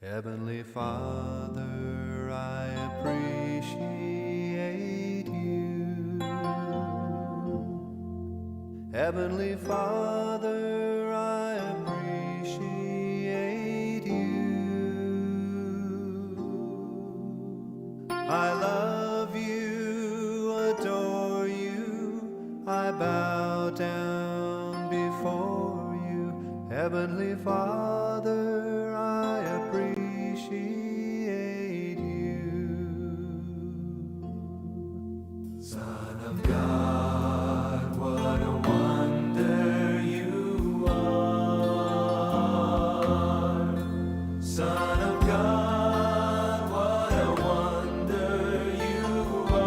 Heavenly Father, I appreciate you. Heavenly Father, I appreciate you. I love you, adore you, I bow down before you. Heavenly Father, I appreciate you. Son of God, what a wonder you are. Son of God, what a wonder you are.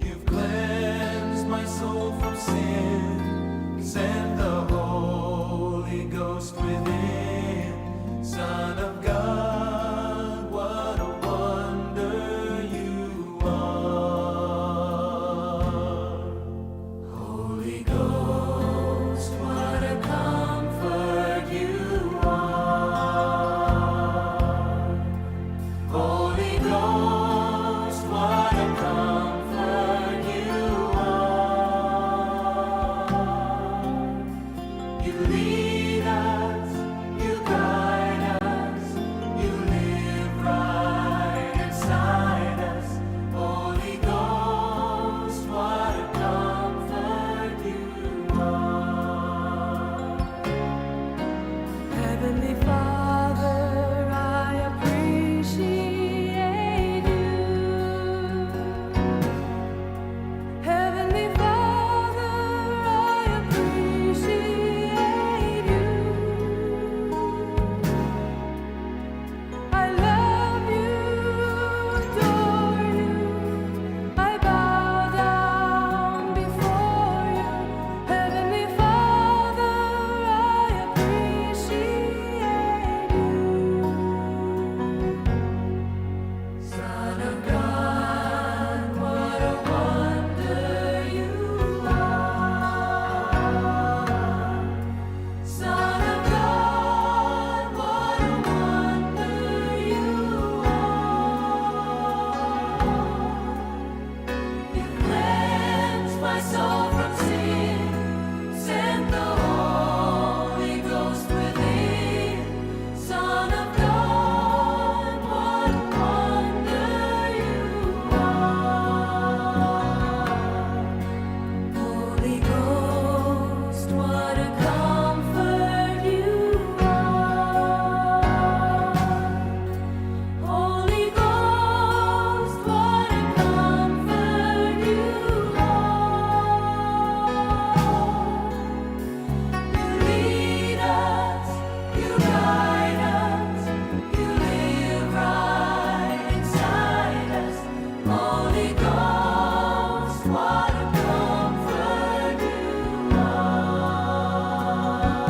You've cleansed my soul from sin, sent the Holy Ghost within. Son of God, what a wonder you are. Holy Ghost, what a comfort you are. Holy Ghost, what a comfort you are. You lead us, you guide us, you live right inside us. Holy Ghost, what a comfort you are. Heavenly Father, I appreciate you. Heavenly Father, I appreciate you. I love you, adore you. I bow down before you. Heavenly Father, I appreciate you. Son of God, what a wonder you are. Son of God, what a wonder you are. You cleansed my soul from sin, sent the Holy Ghost within. Son of God, what a wonder you are. Holy Ghost, what a comfort you are. Holy Ghost, what a comfort you are. You lead us, you guide us, you live right inside us. Holy Ghost, what a comfort you are.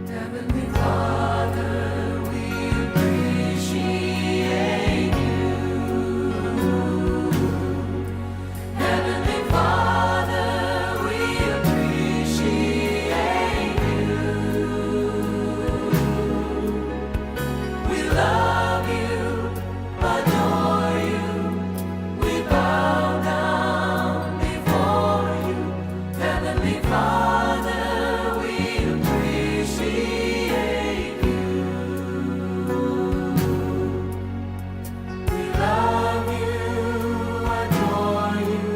Heavenly Father, we appreciate you. Heavenly Father, we appreciate you. We love you, adore you. We bow down before you. Heavenly Father, we appreciate you. We love you, adore you.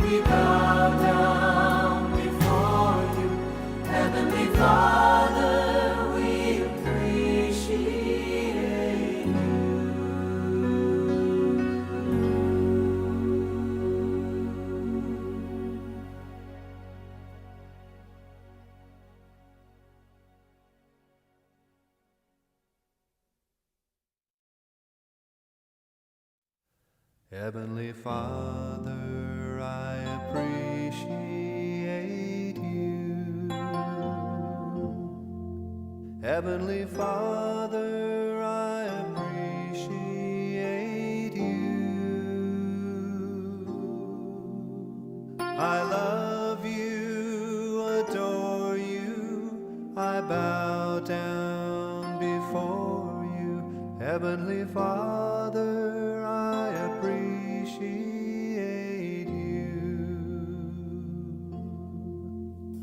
We bow down before you. Heavenly Father, we appreciate you. Heavenly Father, I appreciate you. Heavenly Father, I appreciate you. I love you, adore you, I Heavenly Father, I appreciate you.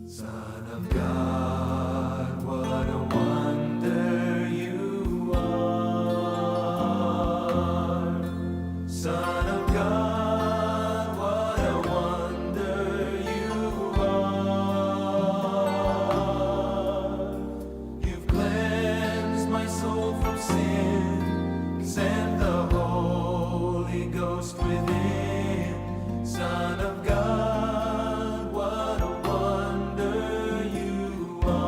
Son of God, what a wonder you are. Son of God, what a wonder you are. You've cleansed my soul from sin, sent the Holy Ghost within. Son of God, what a wonder you are.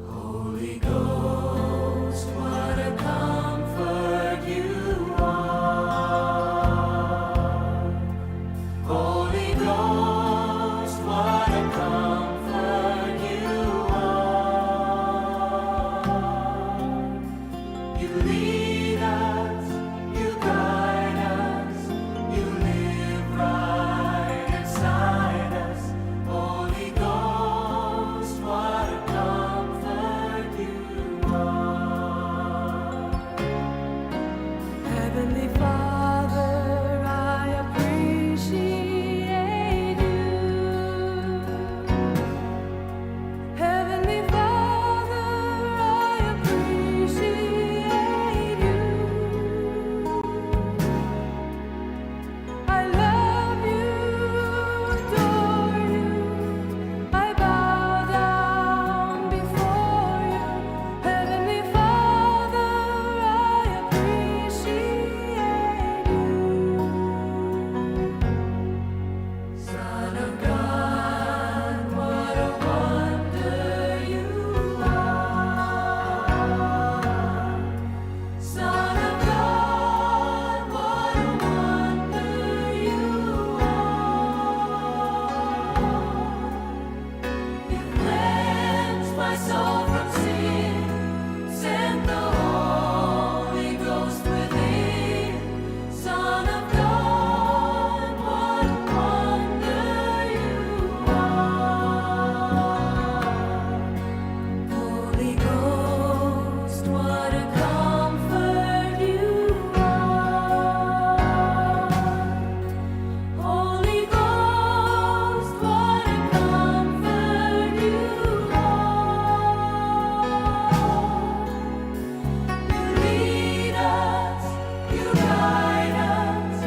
Holy Ghost, what a comfort you are. Holy Ghost, what a comfort you are. You lead us, you guide us, you live right inside us. Holy Ghost, what a comfort you are. Heavenly Father, I appreciate you. Heavenly Father, I appreciate you. I love you, adore you. I bow down before you. Heavenly Father, I appreciate you. Son of God, what a wonder you are. Son of God, what a wonder you are. You cleansed my soul from sin, sent the Holy Ghost within. Son of God, what a wonder you are. Holy Ghost, what a comfort you are. Holy Ghost, what a comfort you are. You lead us, you guide us,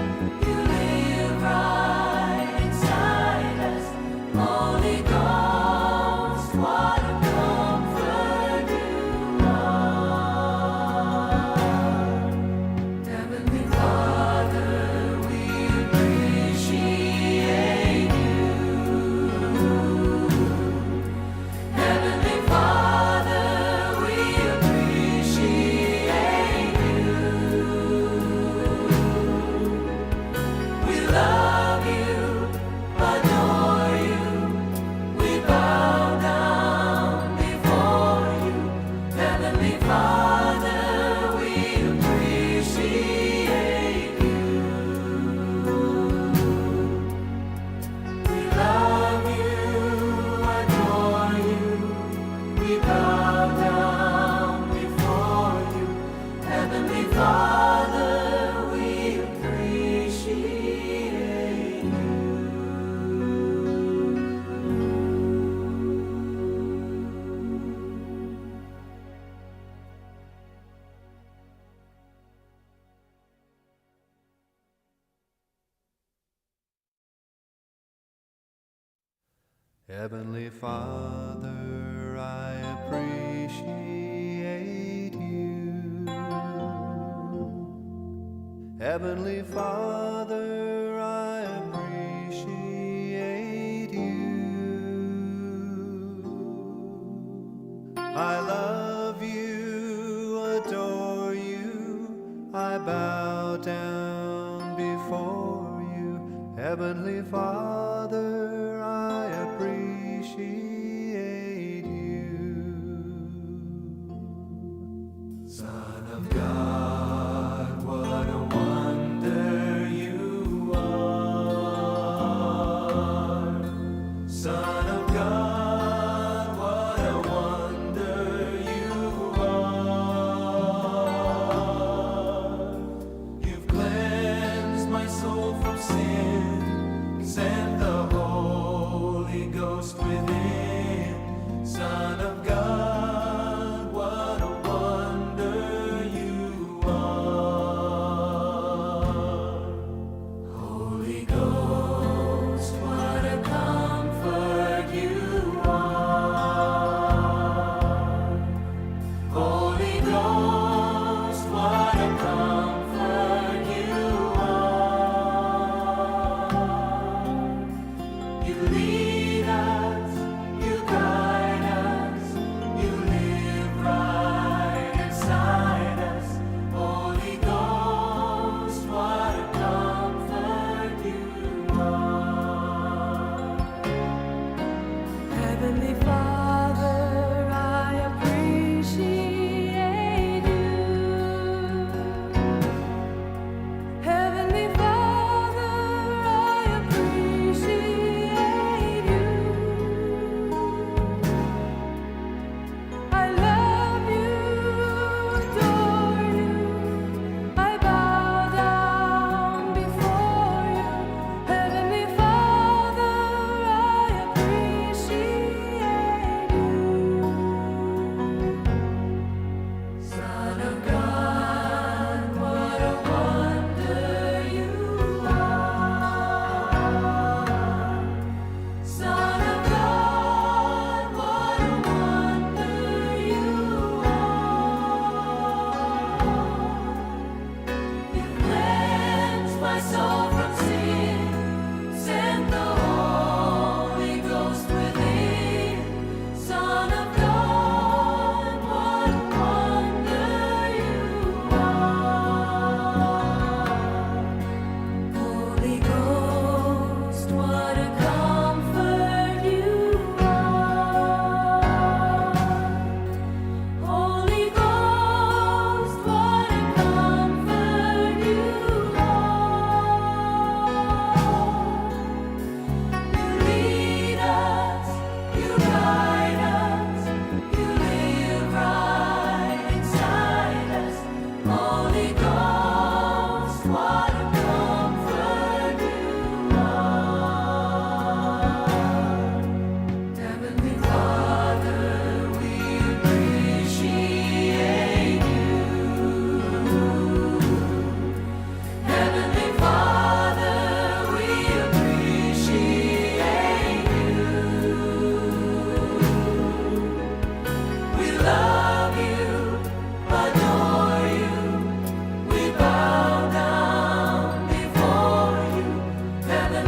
you live right inside us. Holy Ghost, what a comfort you are. Heavenly Father, we appreciate you. Heavenly Father, we appreciate you. We love you, adore you. We bow down before you. Heavenly Father, we appreciate you. We love you, adore you. We bow down before you. Heavenly Father, we appreciate you. Heavenly Father, I appreciate you. Heavenly Father, I appreciate you. I love you, adore you, I bow down before you. Heavenly Father, I appreciate you. Son of God, what a wonder you are. Son of God, what a wonder you are.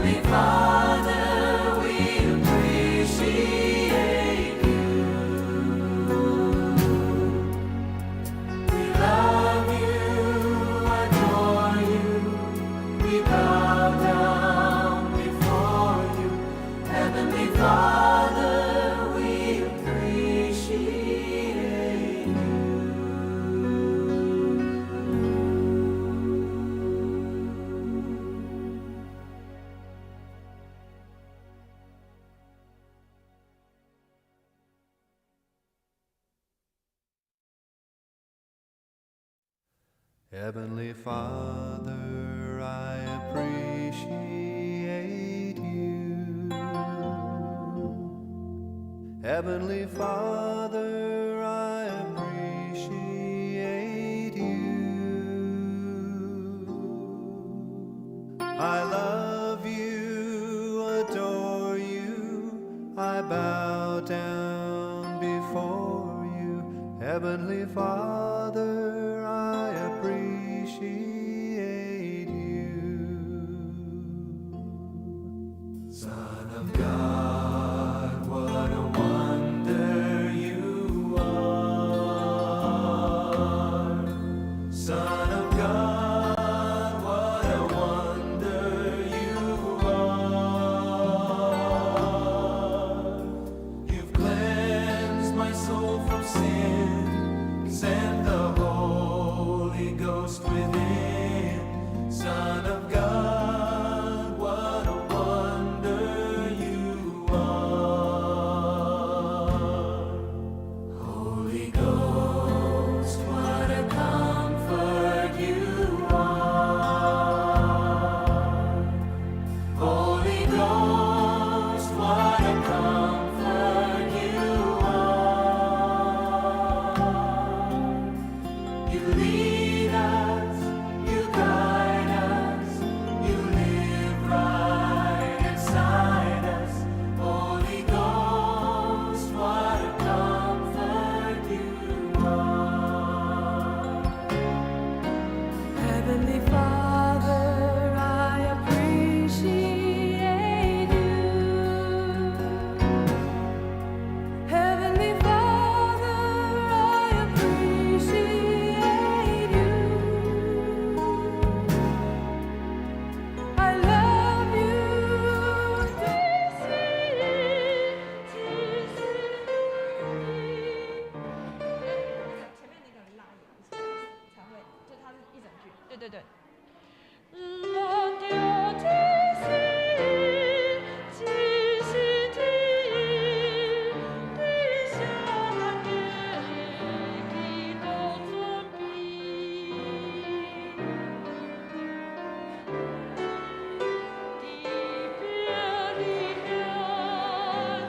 Heavenly Father, we appreciate you. We love you, adore you. We bow down before you. Heavenly Father, we appreciate you. Heavenly Father, I appreciate you. Heavenly Father, I appreciate you. I love you, adore you, I bow down before you. Heavenly Father, I appreciate you. Son of God, what a wonder you are. Son of God, what a wonder you are. You've cleansed my soul from sin, sent the Holy Ghost within. Son of God, what a wonder you are. Holy Ghost, what a comfort you are. Holy Ghost, what a comfort you are. You lead us, you guide us, you live right inside us. Holy Ghost, what a comfort you are. Heavenly Father, I appreciate you. Heavenly Father, I appreciate you. I love you. 只是前面那个拉才會，就它是一整句，對對對。咱著一心，一心一意，伫聖誕節祈禱準備。佇伯利恆，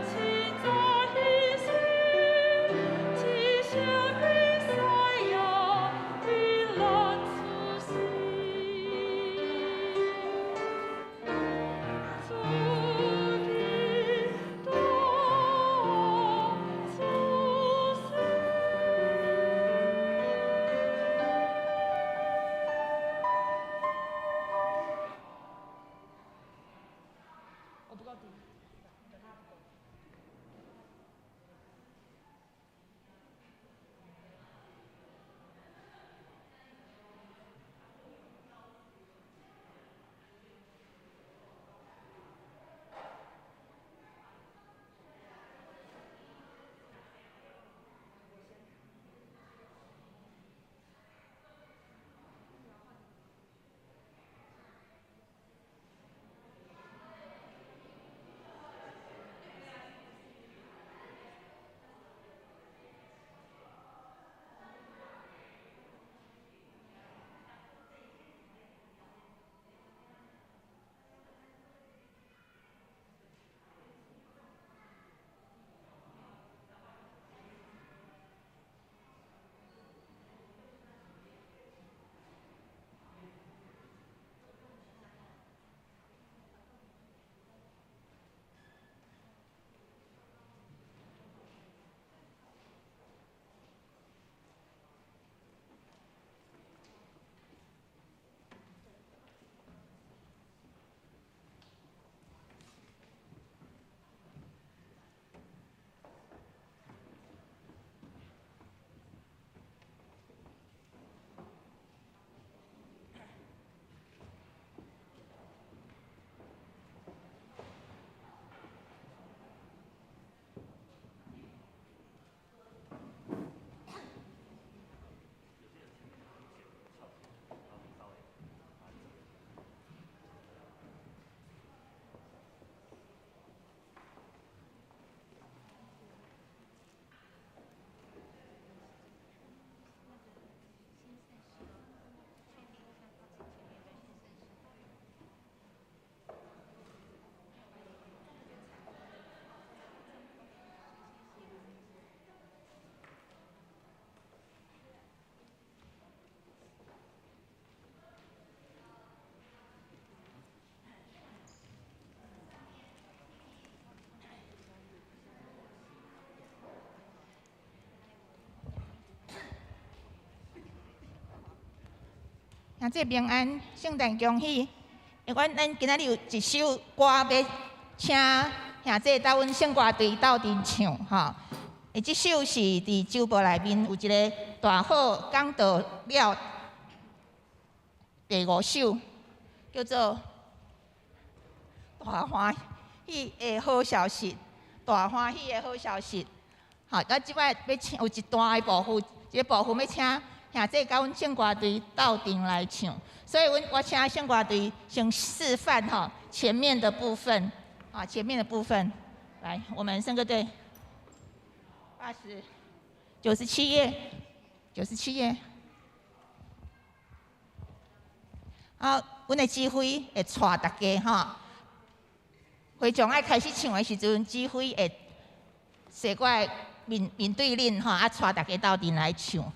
凊彩彼時，一聲彌賽亞為咱出世。主基督出世。我不夠低。兄弟平安，聖誕恭喜！阮咱今仔日有一首歌欲請兄弟佮阮聖歌隊鬥陣唱吼。這首是佇周報內面有一个大好講道了第五首，叫做《大歡喜的好消息》，大歡喜的好消息。好，咱這擺欲請有一段的部分，這个部分欲請兄弟佮阮聖歌隊鬥陣來唱，所以阮我請聖歌隊先示範吼前面的部分，啊前面的部分，來，我們聖歌隊97頁，97頁。好，阮的指揮會帶大家吼，會長愛開始唱的時陣，指揮會踅過來面面對恁吼，啊帶大家鬥陣來唱。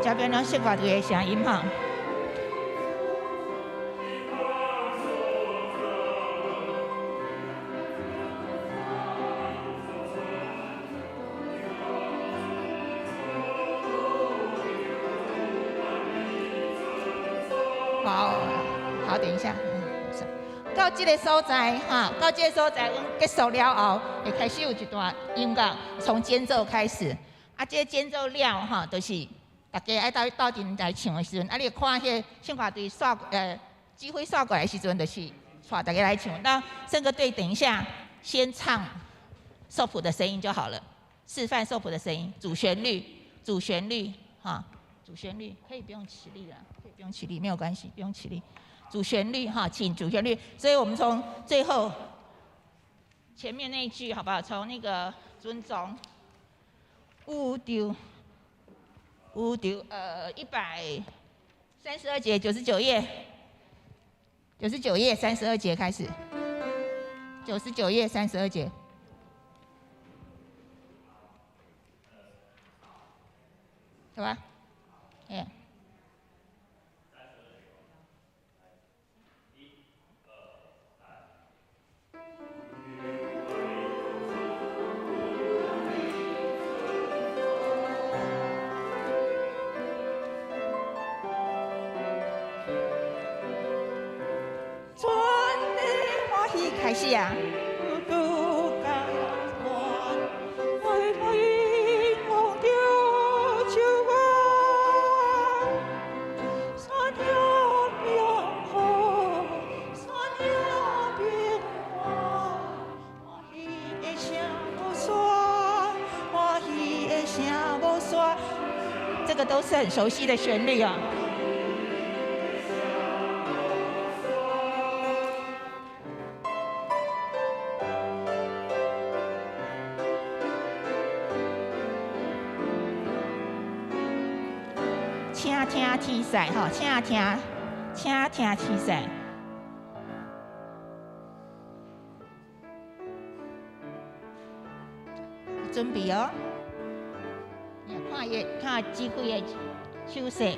這邊攏聖歌隊的聲音吼。好，好，等一下，到這个所在哈，到這个所在，阮結束了後，會開始有一段音樂，從間奏開始。啊，這个間奏了哈，就是大家愛鬥鬥陣來唱的時陣，啊，你看彼个聖歌隊煞指揮煞過來的時陣，就是帶大家來唱。那聖歌隊等一下先唱受譜的聲音就好了，示範受譜的聲音，主旋律，主旋律，哈，主旋律可以不用起立了，可以不用起立，沒有關係，不用起立。主旋律哈，請主旋律。所以我們從最後前面那一句好不好？從那個尊重，有丟。五丟132節99頁，99頁32節開始，99頁32節，對吧？哎。開始啊！這個都是很熟悉的旋律啊。請聽天使吼，請聽，請聽天使。準備哦，你看伊，看指揮的手勢。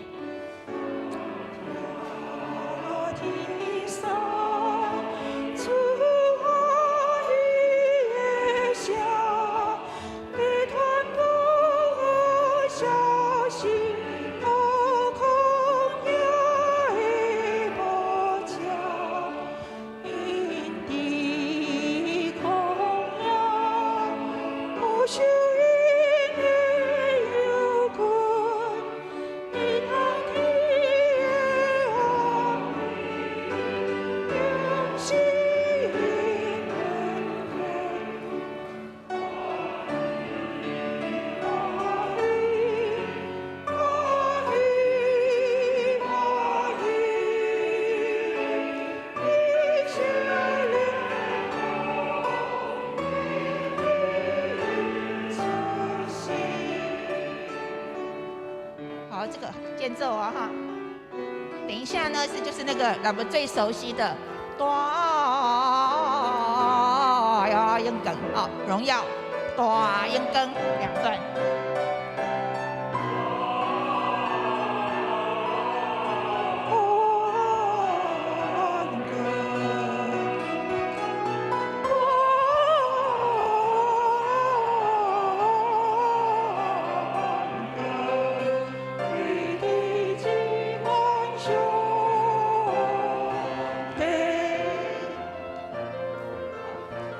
好，這個間奏啊哈。等一下呢是就是那個我們最熟悉的大榮光，哦，榮耀大榮光兩段。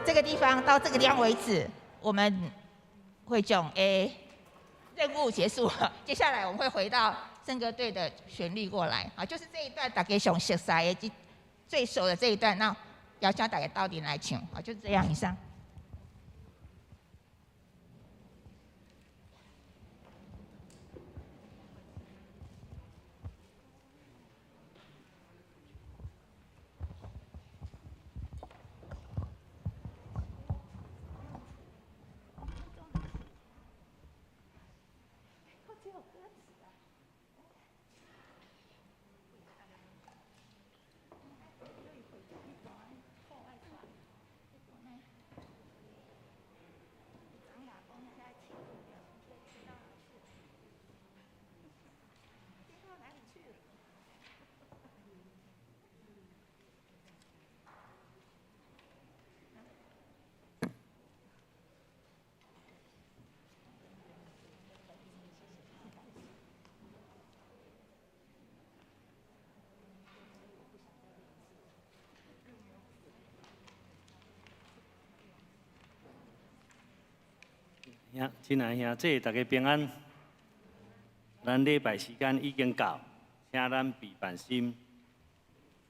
這個地方到這個地方為止，我們會講任務結束。接下來我們會回到聖歌隊的旋律過來，啊，就是這一段大家上熟悉的、最熟的這一段，那邀請大家到底來唱，啊，就是這樣以上。親愛兄弟，大家平安。咱禮拜時間已經到，請咱備辦心。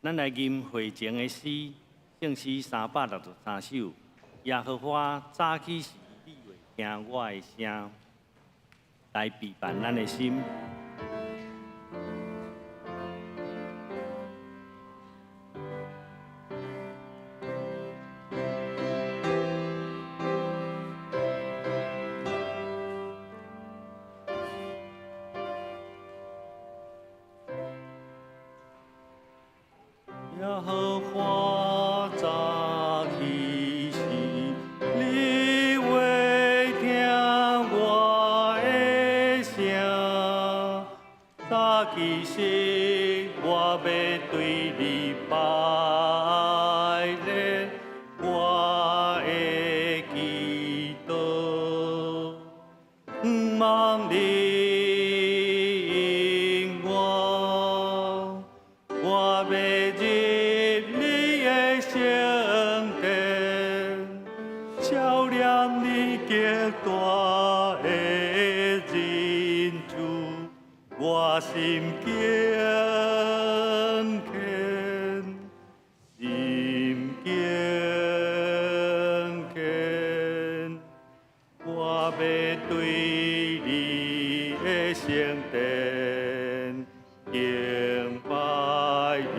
咱來吟會前的詩，聖詩363首。耶和華早起時，你會聽我的聲，來備辦咱的心。耶和華早起時，你會聽我的聲。早起時，我欲對你拜禮，我的祈禱，毋望你應我，我欲入你的聖殿，曉念你極大的仁慈，我心敬虔，心敬虔，我欲對你的聖殿敬拜你，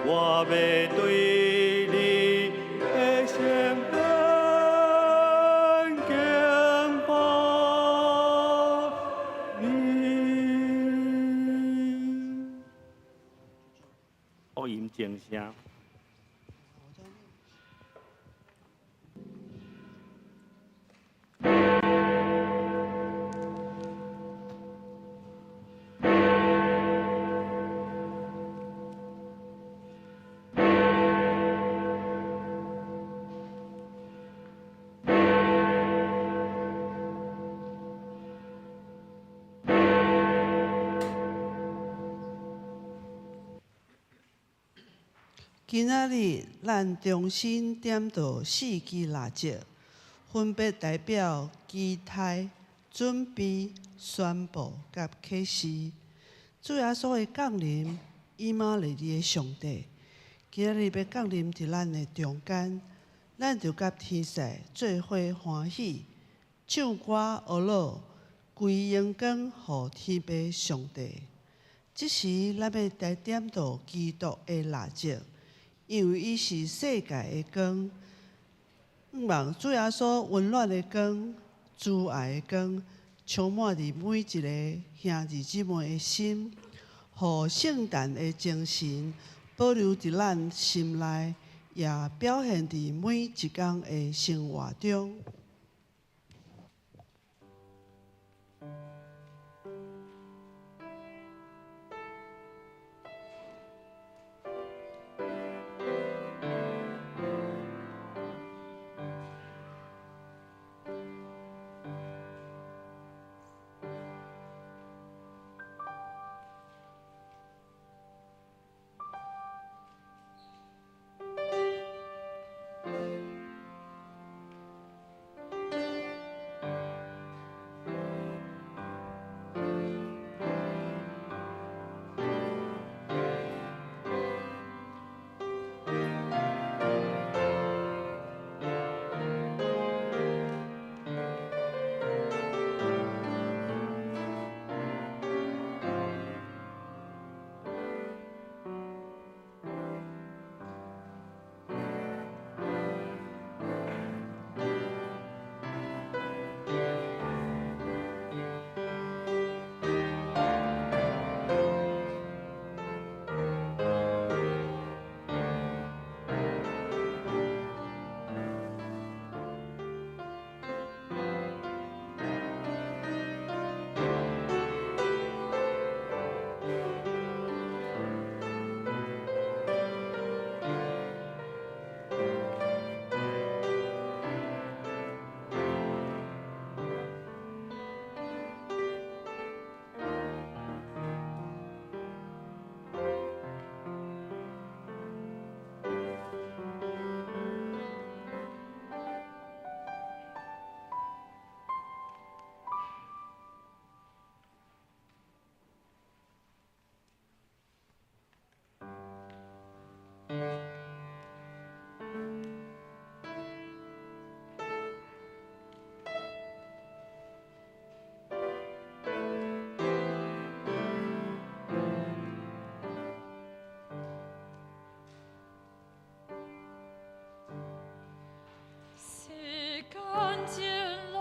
我欲對你的聖殿敬拜你。福音靜聲。今仔日咱重新點著四支蠟燭，分別代表期待、準備、宣布佮啟示。主耶穌的降臨，以馬內利的上帝，今仔日欲降臨佇咱的中間，咱就佮天使做伙歡喜，唱歌呵咾，歸榮光予天父上帝。這時，咱欲來點著基督的蠟燭。因為伊是世界的光，向望主耶穌溫暖的光、慈愛的光，充滿佇每一个兄弟姊妹的心，予聖誕的精神保留佇咱心內，也表現佇每一工的生活中。時間漸冷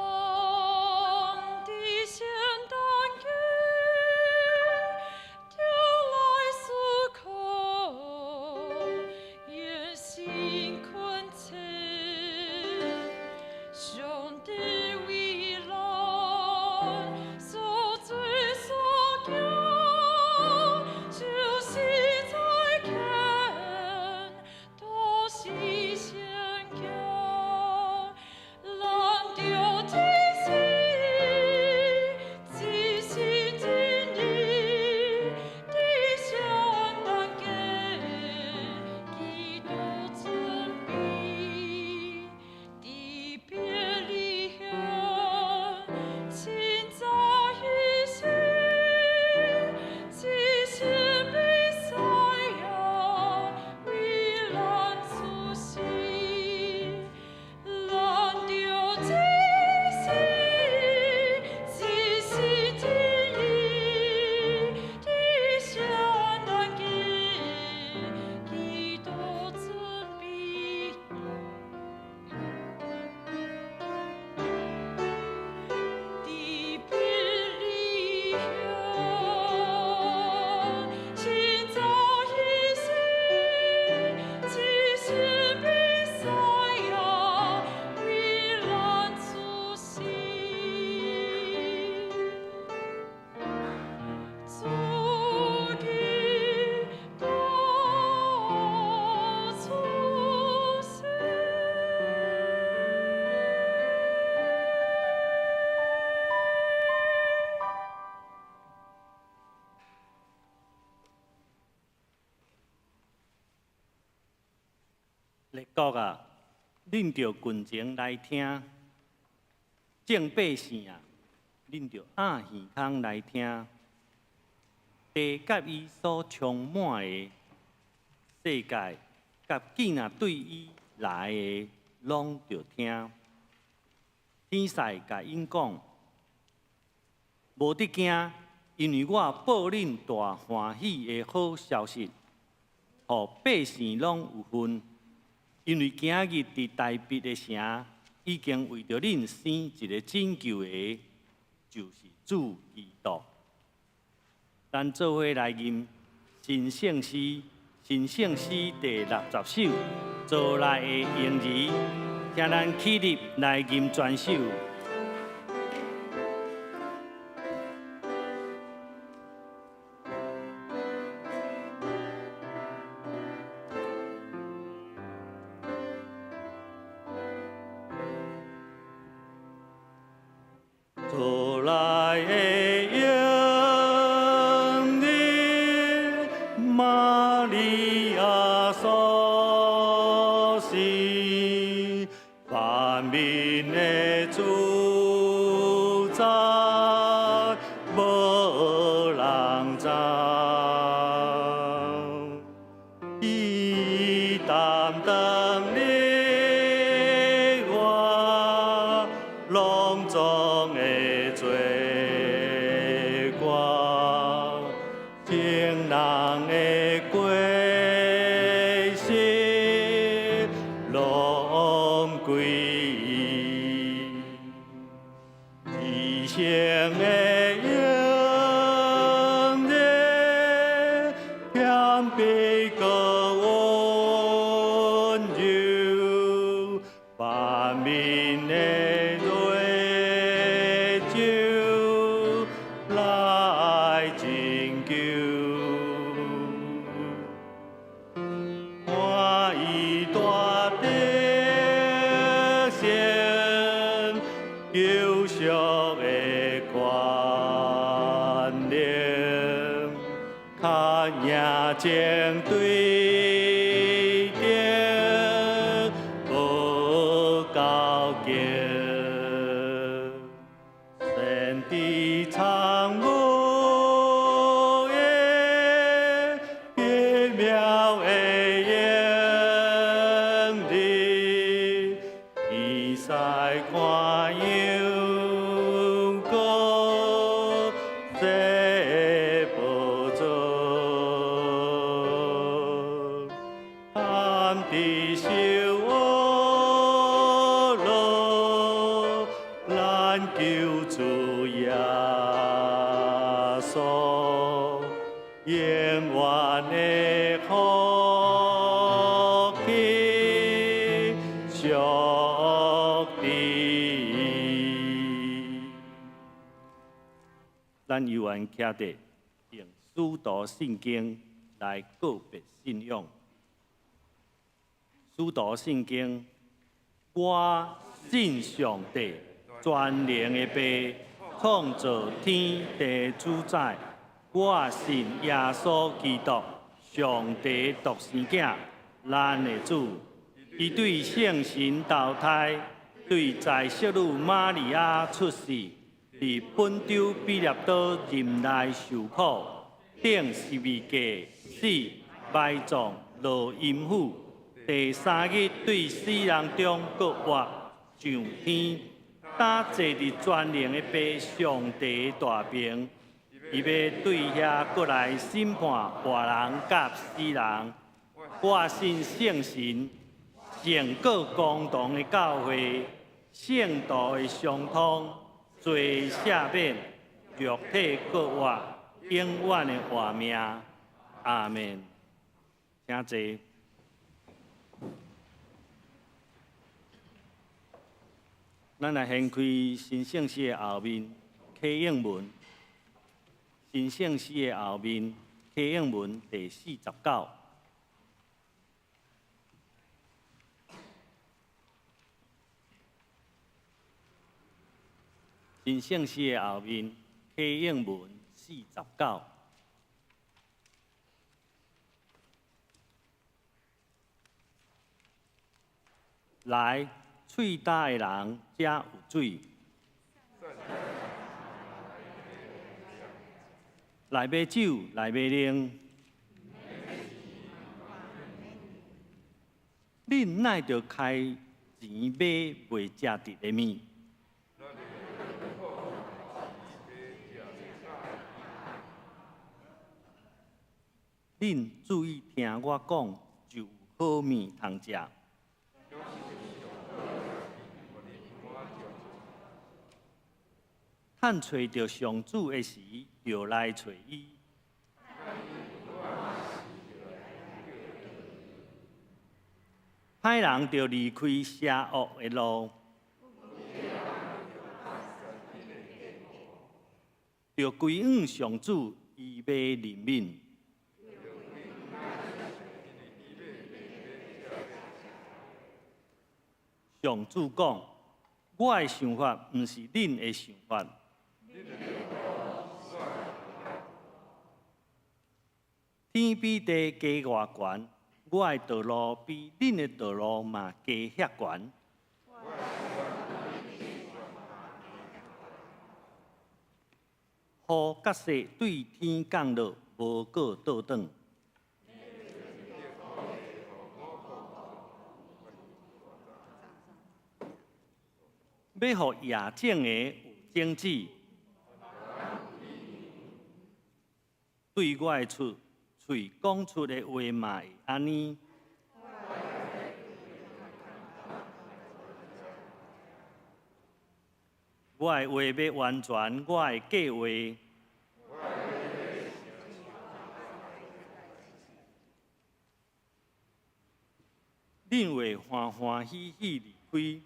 的聖誕節，就來思考，願心懇切，上帝為咱所做所行，就是在看，都是先行。咱著一心，一心一意，佇聖誕節，基督準備，佇伯利恆，清早彼時，這位彌賽亞為咱出世。咱著一心，一心一意，佇聖誕節，基督準備。佇伯利恆，清早彼時，這位彌賽亞為咱出世。主基督出世。列國啊，恁著近前來聽；眾百姓啊，恁著掩耳孔來聽。地佮伊所充滿的世界，佮囝仔對伊來的，攏著聽。天使共𪜶講：無得驚，因為我報恁大歡喜的好消息，予百姓攏有份。因為今日佇大衛的城，已經為著恁生一个拯救的，就是主基督。咱做伙來吟新聖詩，新聖詩第60首，做來的嬰兒，請咱起立來吟全首。做來的嬰兒，瑪利亞所生，萬民的主宰，無人知。伊擔當你我攏總的罪過，情人的過失攏歸伊，至聖的嬰兒，謙卑閣溫柔，萬民的淚酒來拯救。看伊大得勝，救贖的權能，較贏前對頂無夠勁，神的苍有的奇妙的嬰兒，天使看羊羔這寶座，堪得受樂，咱救主耶穌，永遠的福氣屬你。咱猶原徛佇用使徒信經來告別信仰。使徒信經，我信上帝，全能的父，創造天地主宰。我信耶穌基督，上帝獨生囝，咱的主。伊對聖神投胎，對在聖女瑪利亞出世，佇本丟彼拉多任內受苦，釘十字架死，埋葬，落陰府。第三日對死人中復活，上天，搭坐佇全能的父上帝大爿。伊欲對遐閣來審判活人佮死人。我信聖神，聖各公同的教會，聖徒的相通，罪赦免，肉體復活，永遠的活命。阿們。請坐。咱來掀開新聖詩的後面，啟應文。新聖詩的後面，啟應文第49。新聖詩的後面，啟應文49。來，喙焦的人，遮有水。來買酒，來買奶。恁哪會著開錢買袂食得的物？恁注意聽我講，就有好物通食。趁揣著上主的時，就來揣伊。歹人著離開邪惡的路，著歸向上主，伊欲憐憫。上主講：我的想法毋是恁的想法。天比地低偌懸，我的道路比恁的道路嘛低遐懸。雨佮雪對天降落，無閣倒轉。欲予野種的有種子，對我的出喙講出的話嘛會按呢。我的話欲完全，我的計畫。恁會歡歡喜喜離開。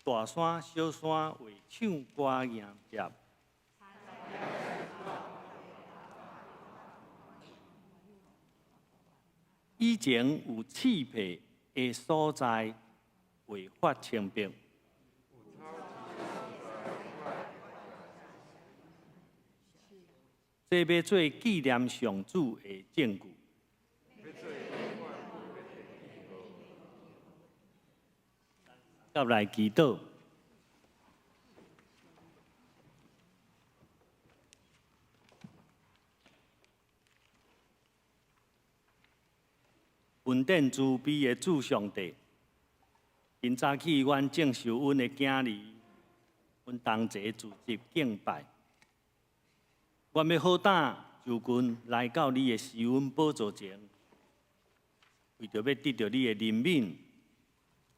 大山、小山會唱歌迎接。以前有刺皮的所在，會發清白。這欲做紀念上主的證據。佮來祈禱。恩典慈悲的主上帝，今早起阮正受阮的囝兒，阮同齊聚集敬拜。阮欲好膽就近來到你的施恩寶座前，為著欲得著你的憐憫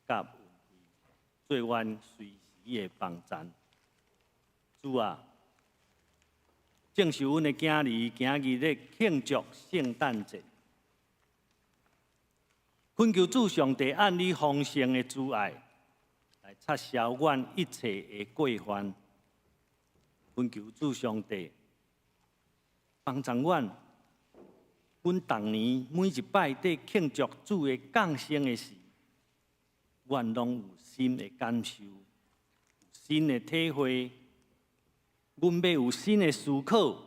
佮恩惠，做阮隨時的幫贊。主啊，正是阮的囝兒今日咧慶祝聖誕節，懇求主上帝按你豐盛的慈愛來擦消阮一切的過犯。懇求主上帝幫助阮，阮逐年每一擺佇慶祝主的降生的時，阮攏有新的感受，有新的體會。阮欲有新的思考，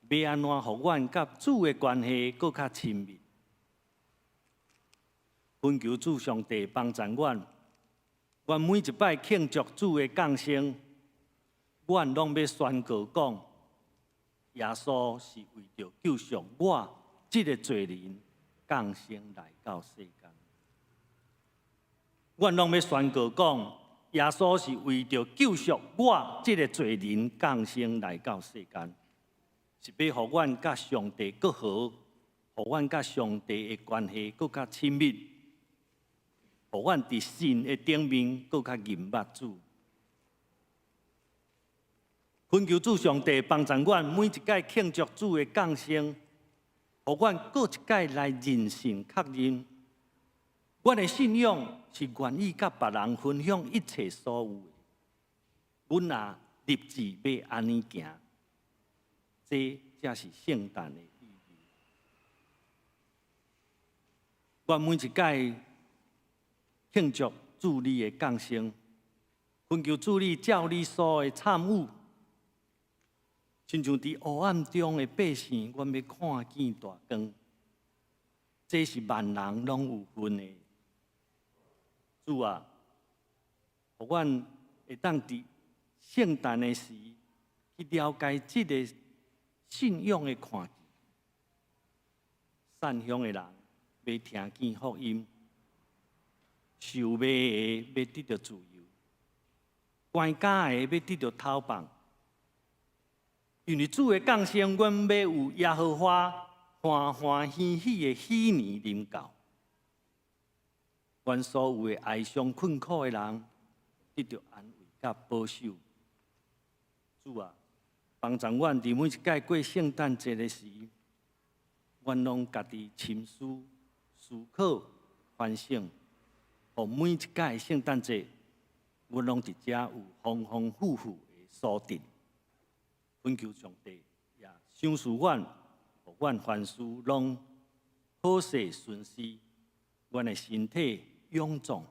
欲按怎予阮佮主的關係閣較親密。懇求主上帝幫助阮，阮每一擺慶祝主的降生，阮攏欲宣告講，耶穌是為著救贖我這个罪人降生來到世間。阮攏欲宣告講，耶穌是為著救贖我這个罪人降生來到世間，是欲予阮佮上帝閣和，予阮佮上帝的關係閣較親密，予阮佇信的頂面閣較認捌主。懇求主上帝幫助阮每一擺慶祝主的降生，予阮閣一擺來認信確認，阮的信仰是願意佮別人分享一切所有的。阮也立志欲按呢行，這才是聖誕的意義。阮每一擺慶祝主你的降生，懇求主你照你所的參與，親像佇黑暗中的百姓，阮欲看見大光。這是萬人攏有份的。主啊，予阮會當佇聖誕的時去了解這个信仰的看見。散鄉的人欲聽見福音，受迷的欲得著自由，關監的欲得著釋放。因為主的降生，阮欲有耶和華歡歡喜喜的喜年臨到。阮所有的哀傷困苦的人，得著安慰佮保守。主啊，幫助阮佇每一擺過聖誕節的時，阮攏家己深思、思考、反省，予每一擺聖誕節，阮攏佇遮有豐豐富富的所得。懇求上帝也賞賜阮，予阮凡事攏好勢順遂，阮的身體勇壯，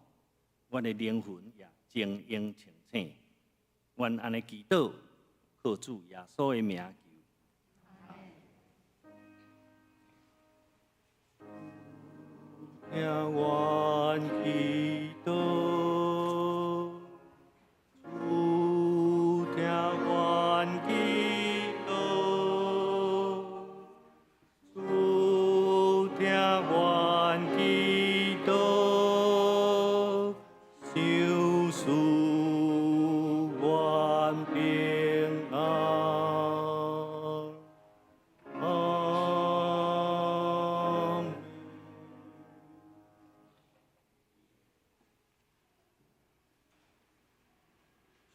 阮的靈魂也晶瑩清醒。阮按呢祈禱，靠主耶穌的名求。聽阮祈禱，主聽阮祈禱，主聽阮祈禱，賞賜阮平安。阿們。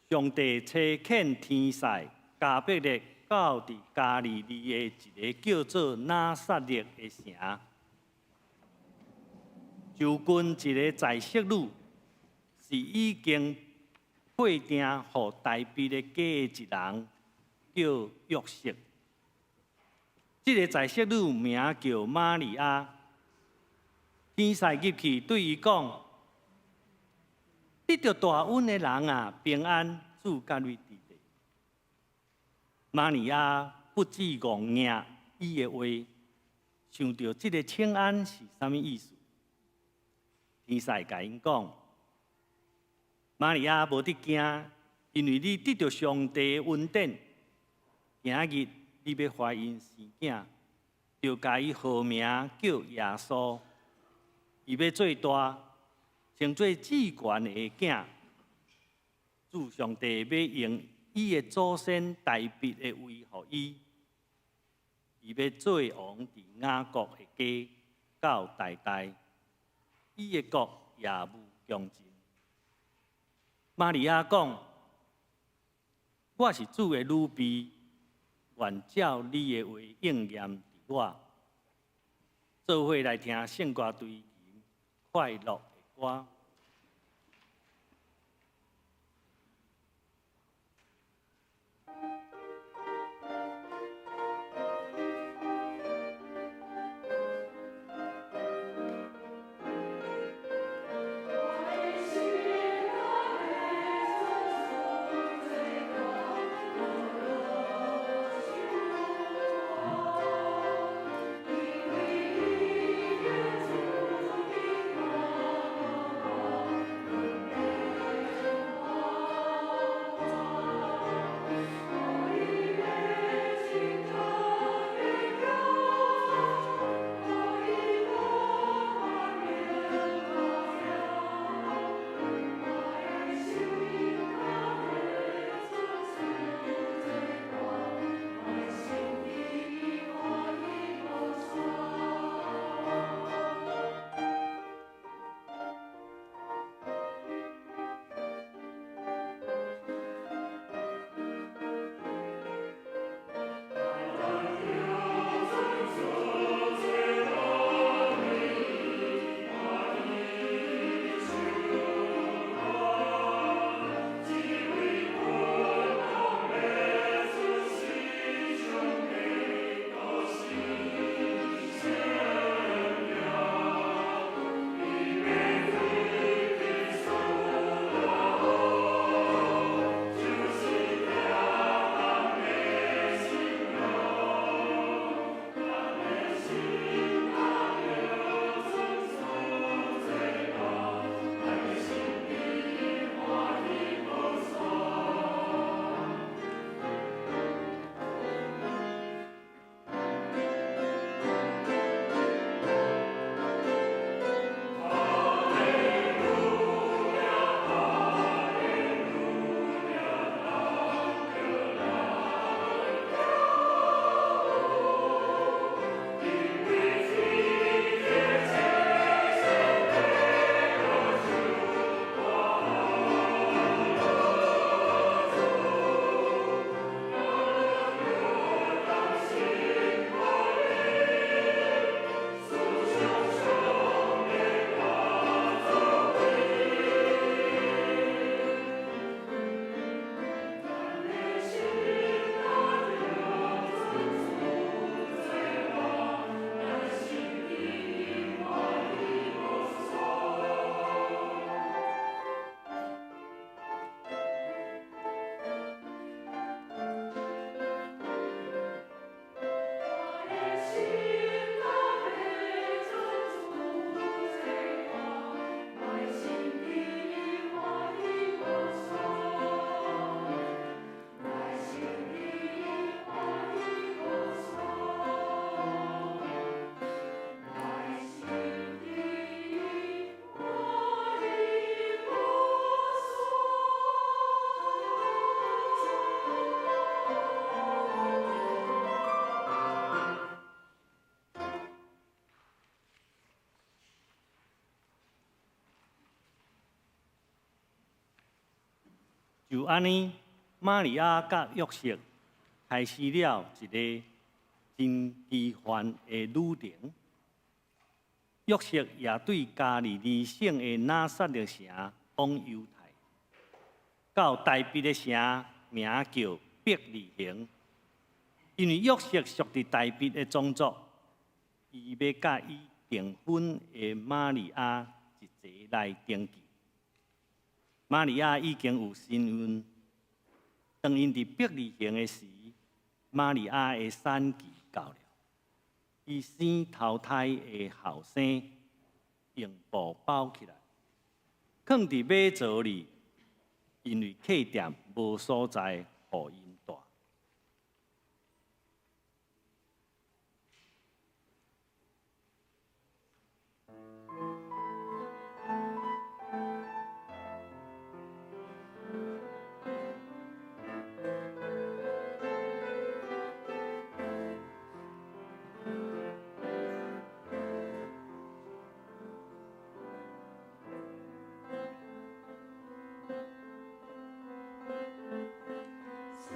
上帝差遣天使加百列到佇加利利的一个叫做拿撒勒的城，就近一个在室女，是已經配定予大衛的家的一人，叫約瑟。這个在室女名叫瑪利亞。天使入去對伊講：得著大恩的人啊，平安，主佮你佇咧。瑪利亞不至戇攑伊的話，想著這个請安是啥物意思？天使共𪜶講：瑪利亞無得驚，因為你得著上帝的恩典。今日你欲懷孕生囝，著共伊號名叫耶穌。伊欲做大，稱做至懸的囝。主上帝欲用伊的祖先大衛的位予伊，伊欲做王佇雅各的家到代代，伊的國也無窮盡。瑪利亞講：我是主的女婢，願照你的話應驗佇我。做伙來聽聖歌隊吟快樂的歌。我就按呢，瑪利亞佮約瑟開始了一个真奇幻的旅程。約瑟也對加利利省的拿撒勒城往猶太，到大衛的城，名叫伯利恆。因為約瑟屬佇大衛的宗族，伊欲佮已訂婚的瑪利亞一齊來登記。瑪利亞已經有身孕，當𪜶佇伯利恆的時，瑪利亞的產期到了，伊生頭胎的後生，用布包起來，囥佇馬槽裡，因為客店無所在予𪜶蹛。聖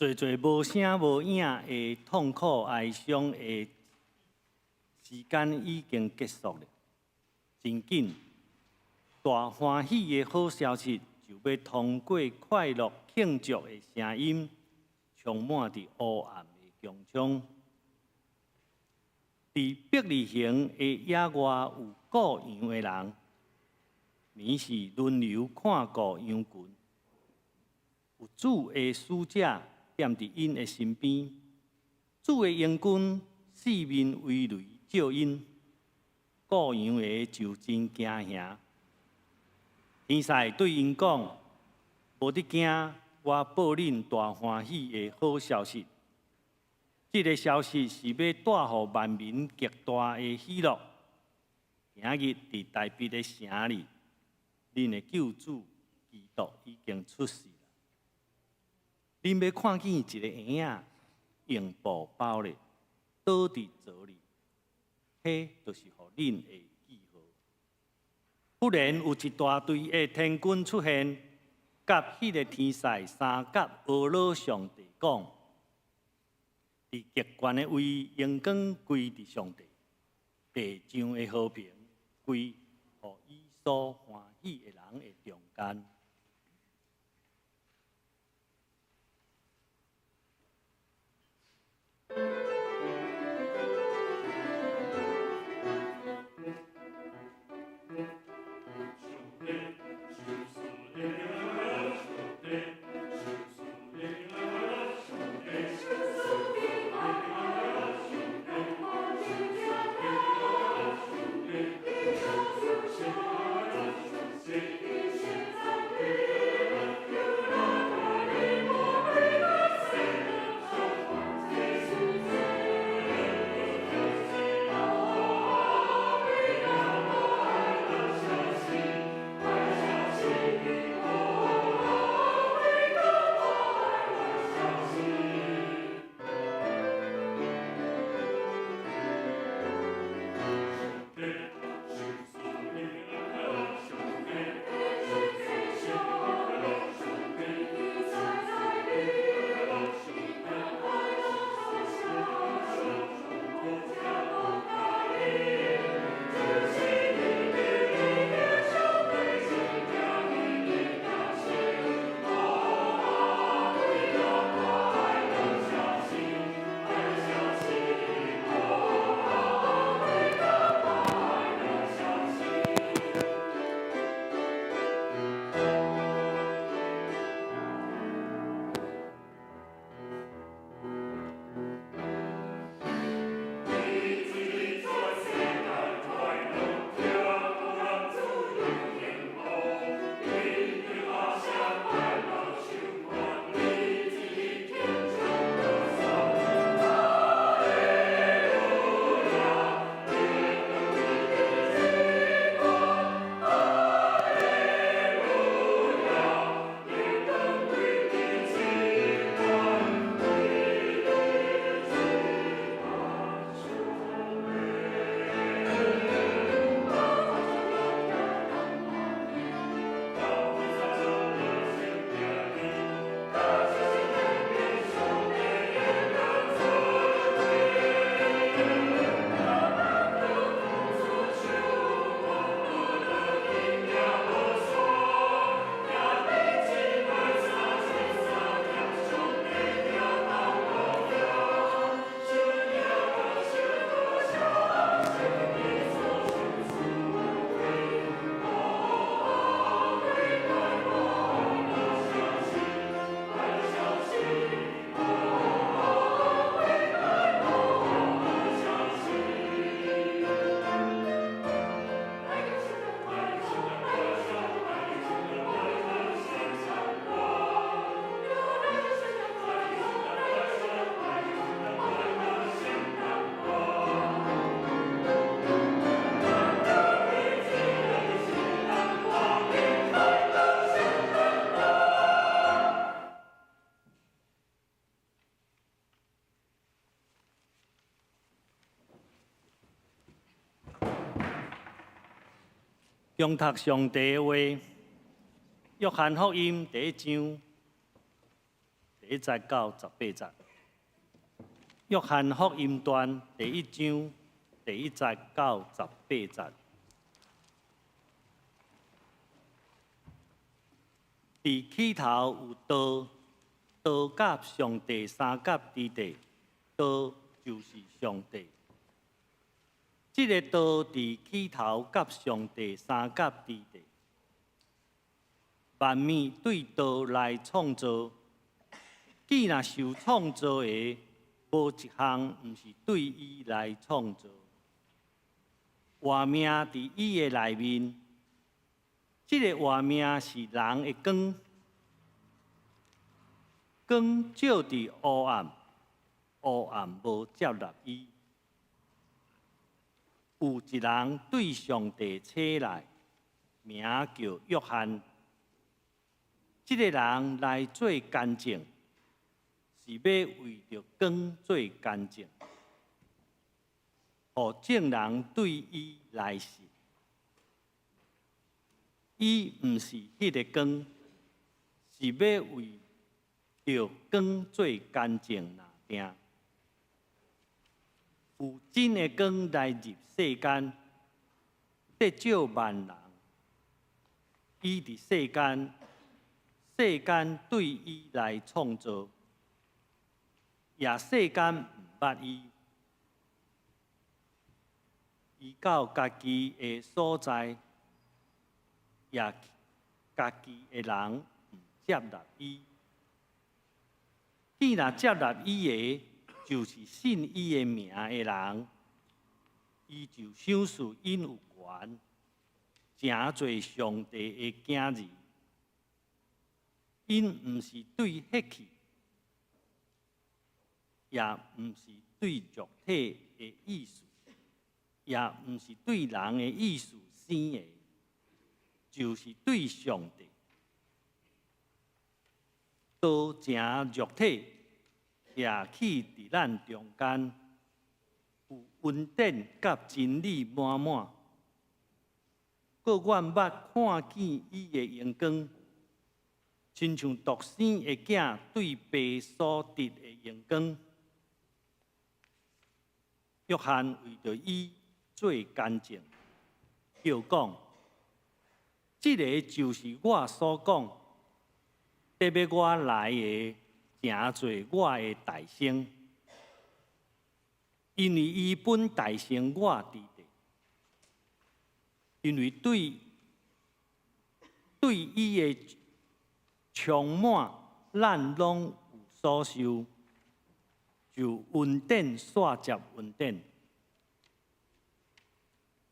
濟濟無聲無影的痛苦哀傷的時間已經結束了。真緊，大歡喜的好消息就欲通過快樂慶祝的聲音，充滿佇烏暗的穹蒼。佇伯利恆的野外有顧羊的人，暝時輪流看顧羊群。有主的使者踮佇𪜶的身邊，主的榮光四面圍雷照𪜶，顧羊的就真驚嚇。天使對𪜶講：無得驚，我報恁大歡喜的好消息。這个消息是欲帶予萬民極大的喜樂。今日佇大衛的城裡，恁的救主基督已經出世了。恁欲看見一个嬰仔用布包咧，倒佇槽裡，彼就是予恁的記號。忽然有一大隊的天軍出現，佮彼个天使相佮阿羅上帝講：佇極懸的位，榮光歸佇上帝，地上的和平歸予伊所歡喜的人的中間。誦讀上帝的話，約翰福音第一章第一節到十八節。約翰福音傳第一章第一節到十八節。佇起頭有道，道佮上帝相佮佇底，道就是上帝。這个道佇起頭佮上帝相佮佇底，萬物對道來創造，既若受創造的，無一項毋是對伊來創造。活命佇伊的內面，這个活命是人的光，光照佇黑暗，黑暗無接納伊。有一人對上帝差來，名叫約翰。這个人來做見證，是欲為著光做見證，予眾人對伊來信。伊毋是彼个光，是欲為著光做見證爾定。有真的光來入世間，得照萬人。伊佇世間，世間對伊來創造，也世間毋捌伊。伊到家己的所在，也家己的人毋接納伊。既若接納伊的，就是信伊的名的人，伊就賞賜𪜶有權，成做上帝的囝兒。𪜶毋是對血氣，也毋是對肉體的意思，也毋是對人的意思生的，就是對上帝。道成肉體，徛起佇咱中間，有恩典佮真理滿滿。閣阮捌看見伊的榮光，親像獨生的囝對爸所得的榮光。約翰為著伊做見證，叫講：這个就是我所講，綴尾我來的，成做我的代先，因為伊本代先我佇底，因為對伊的充滿，咱攏有所受，就恩典煞接恩典。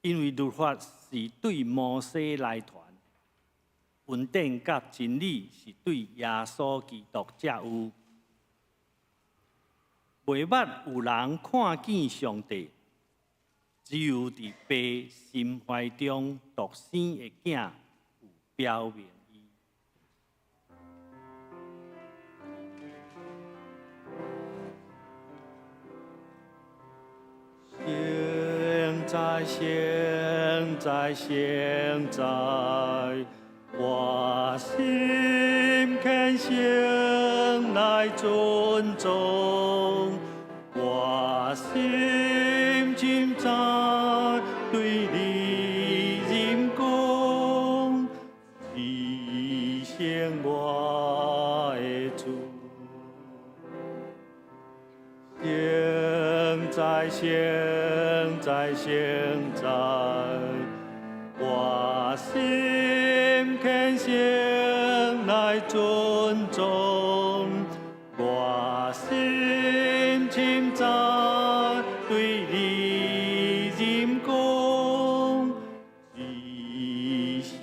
因為律法是對摩西來傳，恩典佮真理是對耶穌基督才有。袂捌有人看見上帝，只有佇父心懷中獨生的囝有表明伊。聖哉，聖哉，聖哉，我心虔誠來尊崇，我心深知對你認講，至聖我的主。聖哉，聖哉，聖哉，我心虔誠來尊崇，我心深知對你認講，至聖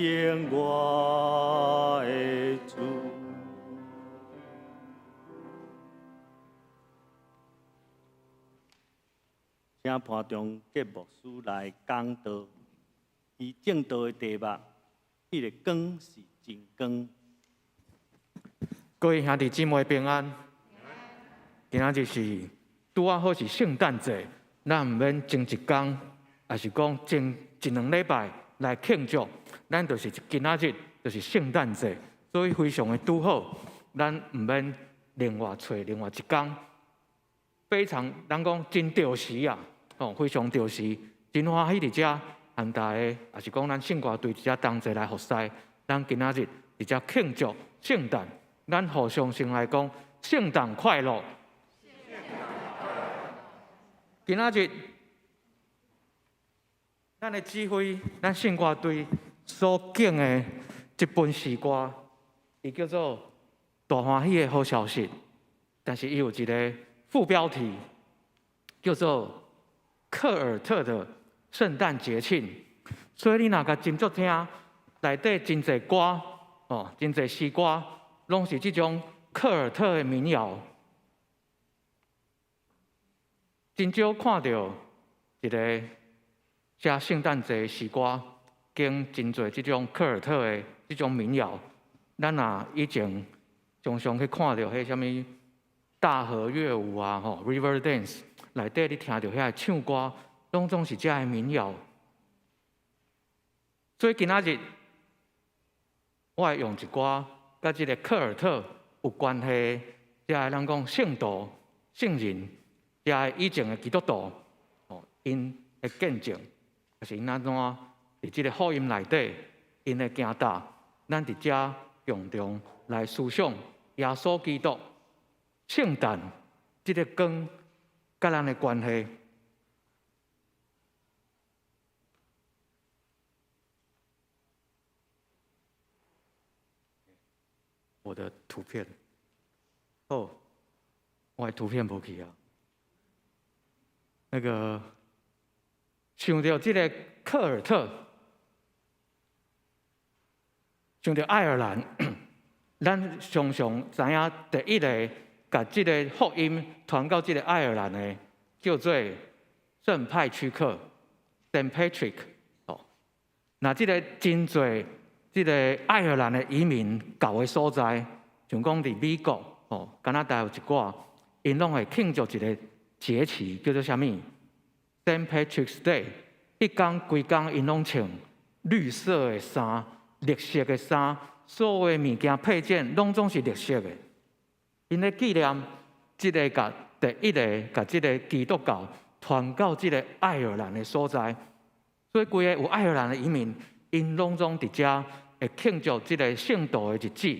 我的主。請潘中杰牧師來講道，伊證道的題目，彼个光是真光。各位兄弟姊妹平安。今仔日是拄仔好是聖誕節，咱毋免前一工，抑是講前一兩禮拜來慶祝，咱就是今仔日就是聖誕節，所以非常的拄好，咱毋免另外揣另外一工，非常人講真著時啊，哦，非常著時，真歡喜佇遮和大家，也是講咱聖歌隊佇遮同齊來服侍。咱今仔日佇遮慶祝聖誕，咱互相先來講聖誕快樂。今仔日咱的指揮，咱聖歌隊所揀的這本詩歌，伊叫做《大歡喜的好消息》，但是伊有一个副標題，叫做《克爾特的聖誕節慶》。所以你若共斟酌聽，內底真濟歌，哦，真濟詩歌，攏是這種克爾特的民謠。真少看著一个寫聖誕節的詩歌，揀真濟這種克爾特的這種民謠。咱若以前常常去看著彼啥物大河樂舞啊，吼，River Dance 內底你聽著遐个唱歌，攏總是這个民謠。所以今仔日我會用一寡佮這个克爾特有關係，這个咱講聖徒、聖人，這个以前的基督徒，哦，𪜶的見證，抑是𪜶按怎佇這个福音內底，𪜶的行踏，咱佇遮共同來思想耶穌基督聖誕這个光佮咱的關係。我的圖片，哦，我的圖片無去啊。那個想著這个克爾特，想著愛爾蘭，咱常常知影第一个共這个福音傳到這个愛爾蘭的，叫做聖派曲克（Saint Patrick）。哦，那這个真濟這个愛爾蘭的移民到的所在，像講佇美國、哦，加拿大有一寡，𪜶攏會慶祝一个節期，叫做啥物？Saint Patrick's Day。彼工規工𪜶攏穿綠色的衫、綠色的衫，所有的物件配件攏總是綠色的。𪜶咧紀念這个共第一个共這个基督教傳到這个愛爾蘭的所在，所以規个有愛爾蘭的移民，𪜶攏總佇遮會慶祝這个聖徒的日子。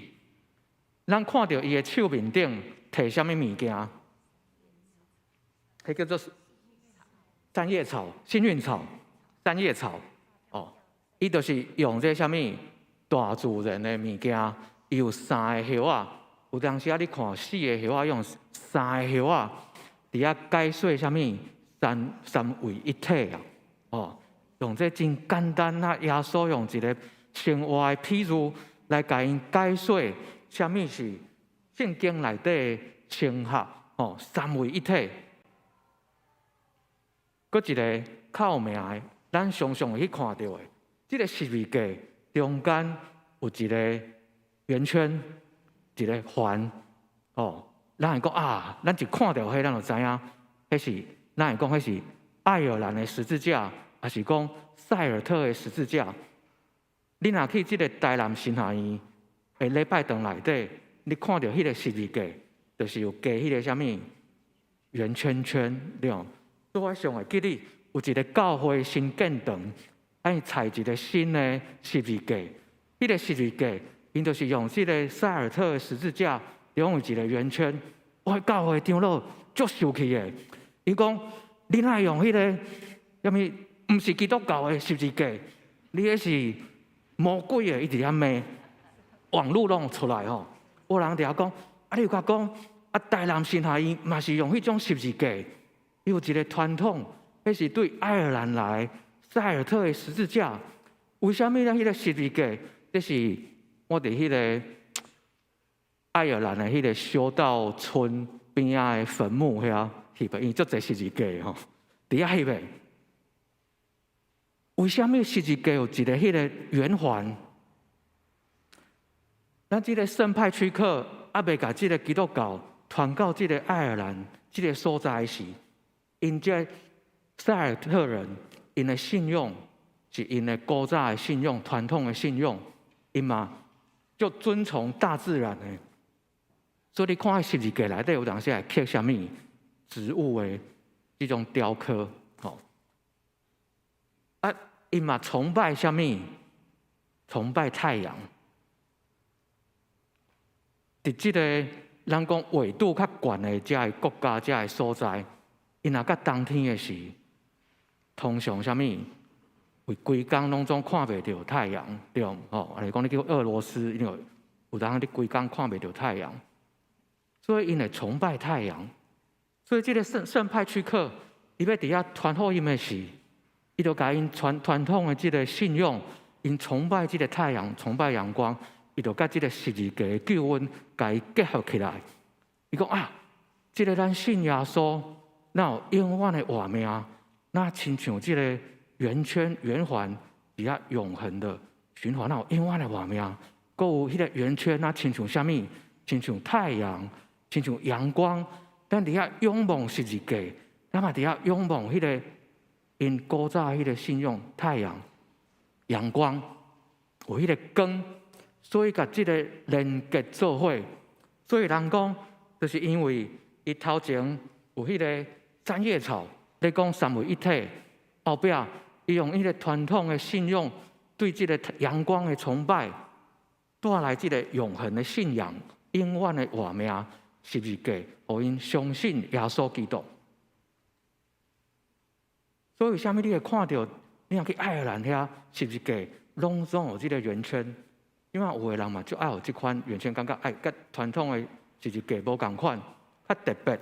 咱看著伊的手面頂提啥物物件？彼叫做三葉草、幸運草、三葉草。哦，伊就是用這啥物大自然的物件，伊有三个葉仔，有當時仔你看四个葉仔，用三个葉仔，佇遐解說啥物三位一體啊。哦，用這真簡單啊，耶穌用一个生活的譬喻來共𪜶解說啥物是聖經內底的神學，哦，三位一體。閣一个較有名的，咱常常會去看著的，這个十字架中間有一个圓圈，一个環，哦，咱會講啊，咱一看著彼，咱就知影，彼是咱會講彼是愛爾蘭的十字架，抑是講塞爾特的十字架。你若去這个台南神學院的禮拜堂內底，你看著彼个十字架，就是有加彼个啥物圓圈圈，對無？所以我上會記得有一个教會新建堂，愛採一个新的十字架，彼个十字架，𪜶就是用這个塞爾特的十字架，中有一个圓圈。我教會長老足生氣的，伊講：你哪會用彼个啥物？毋是基督教的十字架，你彼是魔鬼的，伊佇遐罵，網路攏出來吼。有人佇遐講：啊，你有共講，啊，台南神學院嘛是用彼種十字架。伊有一个傳統，彼是對愛爾蘭來塞爾特的十字架。為啥物咱彼个十字架？這是我佇彼个愛爾蘭的彼个修道村邊仔的墳墓遐翕的，因為足濟十字架吼，佇遐翕的。為啥物十字架有一个彼个圓環？咱這个聖派區克猶未共這个基督教傳到這个愛爾蘭這个所在時，𪜶這塞爾特人，𪜶的信仰是𪜶的古早的信仰、傳統的信仰，𪜶嘛就遵從大自然的。所以你看彼十字架內底有當時會刻啥物植物的這種雕刻，吼。啊，𪜶嘛崇拜啥物？崇拜太陽。佇這个咱講緯度較懸的遮个國家、遮个所在，𪜶若到冬天的時，通常啥物？為規工攏總看袂著太陽，對無？吼，啊，例如講你去俄羅斯，因為有當你規工看袂著太陽，所以𪜶會崇拜太陽。所以這个聖派區克，伊欲佇遐傳福音的時，伊就共𪜶傳統的這个信仰，𪜶崇拜這个太陽，崇拜陽光，伊就佮這个十字架的救恩，共伊結合起來。伊講啊，這个咱信耶穌，咱有永遠的活命，那親像這个圓圈圓環佇遐永恆的循環，咱有永遠的活命。閣有彼个圓圈，那親像啥物？親像太陽，親像陽光。咱佇遐仰望十字架，咱嘛佇遐仰望彼个𪜶古早彼个信仰太陽、陽光，有彼个光，所以共這个連結做伙。所以人講，就是因為伊頭前有彼个三葉草，咧講三位一體，後壁伊用彼个傳統的信仰對這个陽光的崇拜，帶來這个永恆的信仰、永遠的活命十字架，予𪜶相信耶穌基督。所以為啥物你會看著，你若去愛爾蘭遐十字架，攏總有這个圓圈。因為有的人嘛，就愛有這款圓圈，感覺愛佮傳統的十字架無仝款，較特別。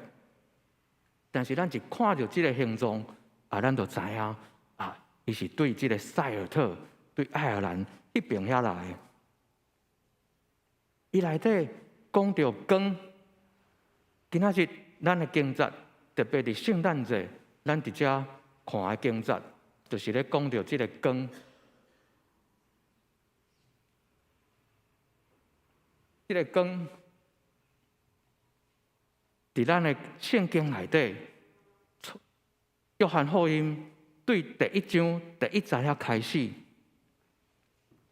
但是咱一看著這个形狀，啊，咱就知影啊，伊是對這个塞爾特、對愛爾蘭彼爿遐來的。伊內底講著光，今仔日咱的經節，特別佇聖誕節，咱佇遮看的經節，就是咧講著這个光。這个光，佇咱的聖經內底，約翰福音對第一章第一節遐開始，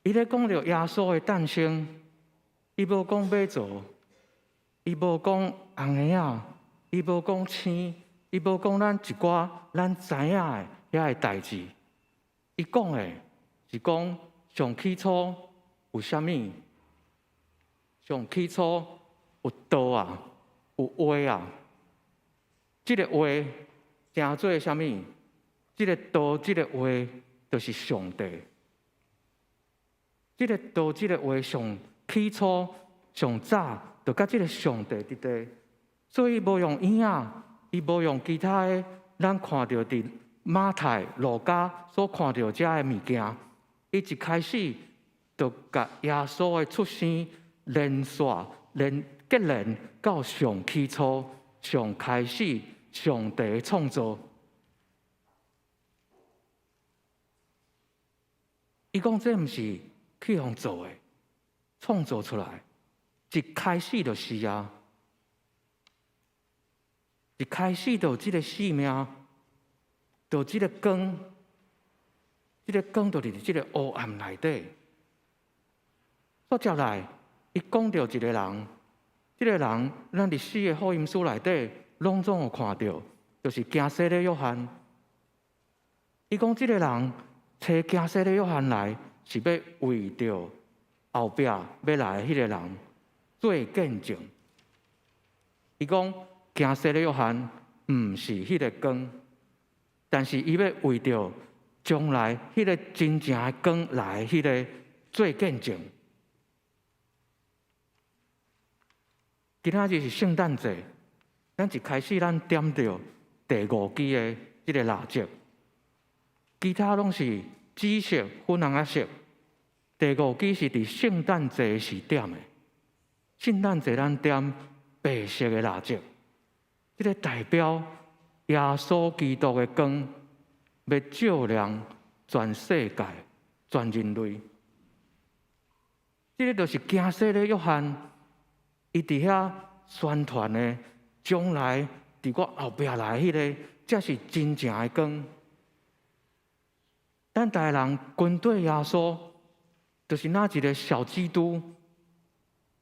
伊咧講著耶穌的誕生，伊無講馬槽，伊無講紅嬰仔，伊無講星，伊無講咱一寡咱知影的遐个代誌，伊講的是講上起初有啥物？上起初有道啊，有話啊。這个話成做啥物？這个道，這个話就是上帝。這个道，這个話上起初上早就佮這个上帝佇佇，所以無用嬰仔，伊無用其他的，咱看著佇馬太、路加所看著遮的物件，伊一開始就共耶穌的出生連線連結連到上起初、上開始、上帝的創造。伊講這毋是去予做的，創造出來，一開始就是啊，一開始就有這个生命，就有這个光，這个光就佇這个黑暗內底。煞接來，伊講著一个人，這个人咱佇四个福音書內底攏總有看著，就是行洗禮約翰。伊講這个人揣行洗禮約翰來，是欲為著後壁欲來的彼个人做見證。伊講行洗禮約翰毋是彼个光，但是伊欲為著將來彼个真正的光來彼个做見證。今仔日是聖誕節，咱一開始咱點著第五支的這个蠟燭，其他攏是紫色、粉紅仔色。第五支是佇聖誕節時點的，聖誕節咱點白色的蠟燭，這个代表耶穌基督的光，欲照亮全世界、全人類。這个就是行洗禮約翰。伊佇遐宣傳的，將來佇我後壁來彼个，才是真正的光。咱逐个人跟綴耶穌，就是若一个小基督。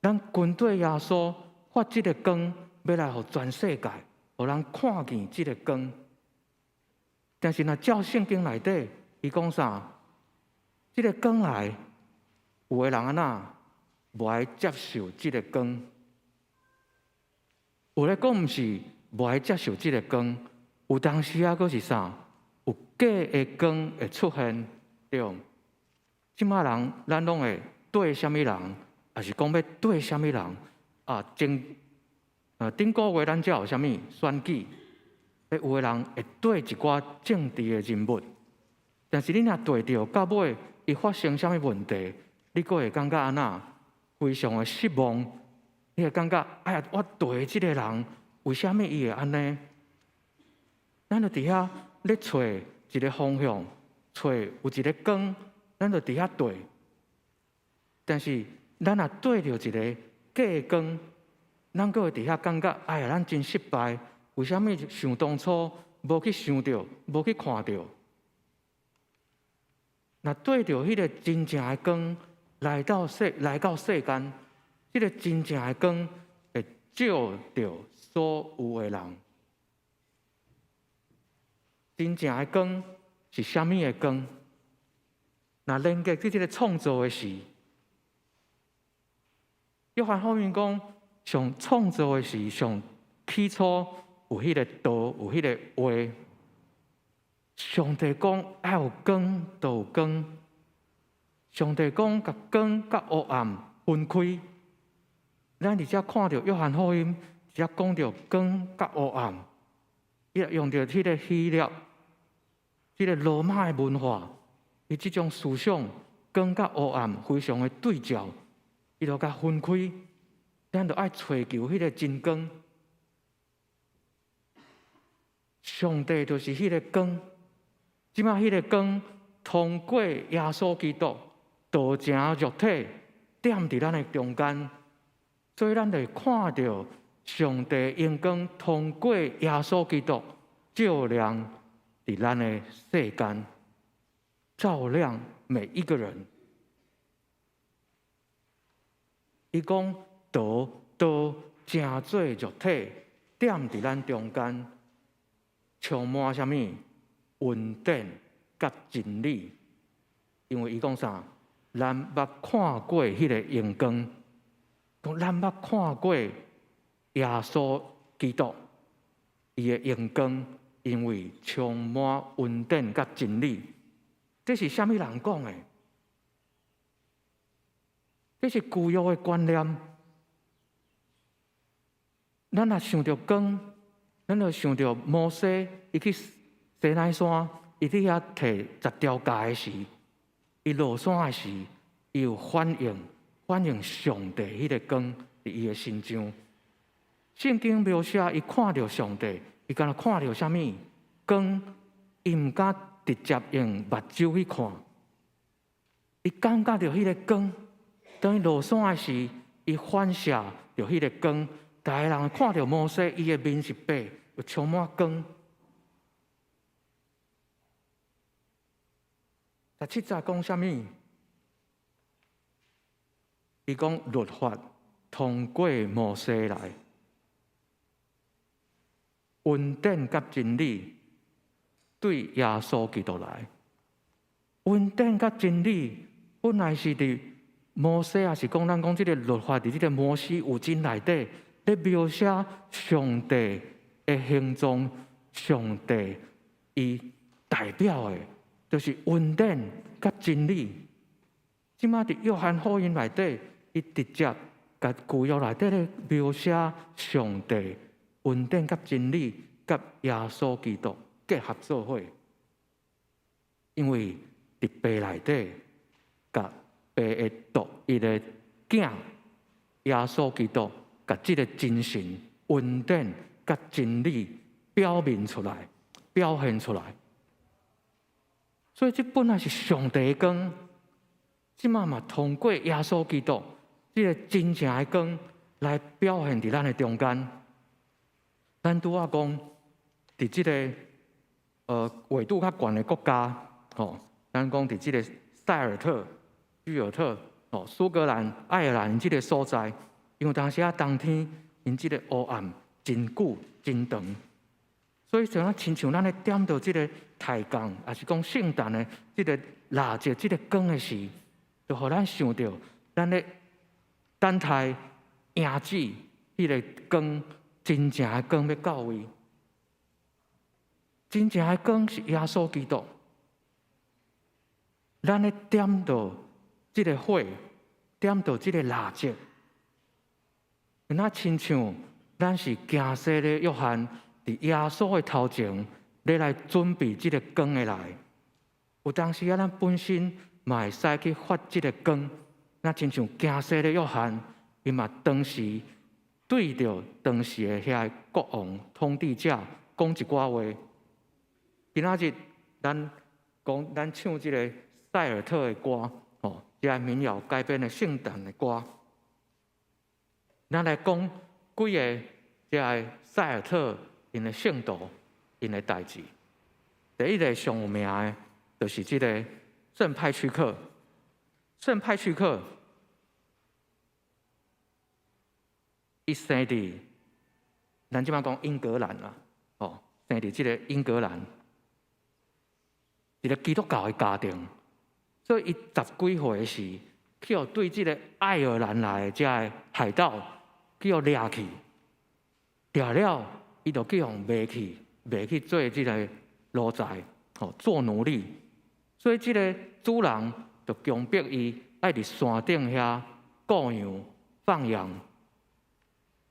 咱跟綴耶穌，發這个光，欲來予全世界，予人看見這个光。但是若照聖經內底，伊講啥？這个光來，有的人按怎無愛接受這个光？有咧講毋是無愛接受這个光，有當時啊，閣是啥？有假的光會出現，對無？這擺人，咱攏會對啥物人，抑是講欲對啥物人啊？前頂個月咱才有啥物選舉？有的人會對一寡政治的人物，但是你若對著到尾，伊發生啥物問題，你閣會感覺按怎？非常的失望，你會感覺哎呀，我對這个人，為啥物伊會按呢？咱就佇遐咧揣一个方向，揣有一个光，咱就佇遐對。但是咱若對著一个假光，咱閣會佇遐感覺哎呀，咱真失敗。為啥物想當初無去想著，無去看著？若對著彼个真正的光來到世間，這个真正的光會照著所有的人。真正的光是啥物的光？若連結佇這个創造的時，約翰福音講，上創造的時，上起初有彼个道，有彼个話。上帝講愛有光，就有光。上帝講，共光佮黑暗分開。咱佇遮看著約翰福音，佇遮講著光佮黑暗，伊用著彼个希臘、這个羅馬的文化，伊這種思想，光佮黑暗非常的對照，伊就共分開。咱就愛揣求彼个真光。上帝就是彼个光，這擺彼个光通過耶穌基督道成肉體，踮佇咱的中間，所以咱就會看著上帝榮光通過耶穌基督照亮佇咱的世間，照亮每一個人。伊講道道成做肉體，踮佇咱中間。充滿啥物恩典佮真理？因為伊講啥？咱捌看過彼个榮光，講咱捌看過耶穌基督伊的榮光，因為充滿恩典佮真理。這是啥物人講的？這是舊約的觀念。咱若想著光，咱就想著摩西，伊去西奈山，伊佇遐提十條誡的時，伊落山的時，伊有反映，反映上帝彼个光佇伊的身上。聖經描寫伊看著上帝，伊敢若看著啥物光，伊毋敢直接用目睭去看，伊感覺著彼个光。當伊落山的時，伊反射著彼个光。逐个人看著摩西，伊的面是白，有充滿光。十七節講啥物？伊講律法通過摩西來，恩典佮真理對耶穌基督來。恩典佮真理本來是佇摩西，抑是講咱講這个律法佇這个摩西五經內底。咧描寫上帝的形狀，上帝伊代表的，就是恩典佮真理。這擺佇約翰福音內底，伊直接共舊約內底咧描寫上帝恩典佮真理，佮耶穌基督結合做伙。因為佇父內底，共父的獨一的囝耶穌基督。共這个精神、恩典、佮真理表明出來、表現出來。所以這本來是上帝的光，這擺嘛通過耶穌基督這个真正的光來表現佇咱的中間。咱拄仔講，佇這个緯度較懸的國家，吼，咱講佇這个塞爾特、居爾特、吼，蘇格蘭、愛爾蘭這个所在。因為當時啊，冬天 𪜶這个黑暗真久真長。所以像親像咱咧點著這个抬槓，抑是講聖誕的這个蠟燭、這个光的時，就予咱想著咱咧等待迎主彼个光，真正的光欲到位。真正的光是耶穌基督。咱咧點著這个火，點著這个蠟燭，若親像咱是行洗禮約翰佇耶穌的頭前，咧來準備這个光的來。有當時啊，咱本身嘛會使去發這个光，若親像行洗禮約翰，伊嘛當時對著當時的遐个國王統治者講一寡話。今仔日咱講，咱唱這个塞爾特的歌，吼，這个民謠改編的聖誕的歌。咱來講幾个這个塞爾特𪜶的聖徒𪜶的代誌。第一个上有名的，就是這个聖派屈克。聖派屈克，伊生佇咱這擺講英格蘭啦，吼，生佇這個英格蘭，一个基督教的家庭，所以伊十幾歲時，去予對這个愛爾蘭來的這个海盜去予掠去，掠了，伊就去予賣去，賣去做這个奴才，吼，做奴隸。所以這个主人就強迫伊愛佇山頂遐顧羊放羊。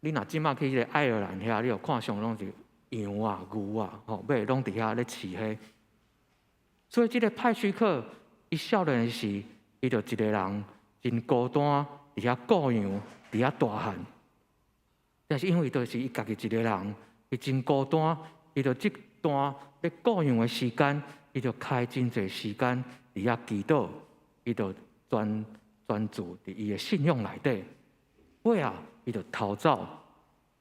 你若這擺去彼个愛爾蘭遐，你就看上攏是羊啊、牛啊，吼，尾攏佇遐咧飼彼。所以這个派屈克，伊少年時，伊就一个人真孤單，佇遐顧羊，佇遐大漢。但是因為就是伊家己一个人，伊真孤單，伊就這段咧顧羊的時間，伊就開真濟時間佇遐祈禱，伊就專專注佇伊的信仰內底。尾仔，伊就逃走，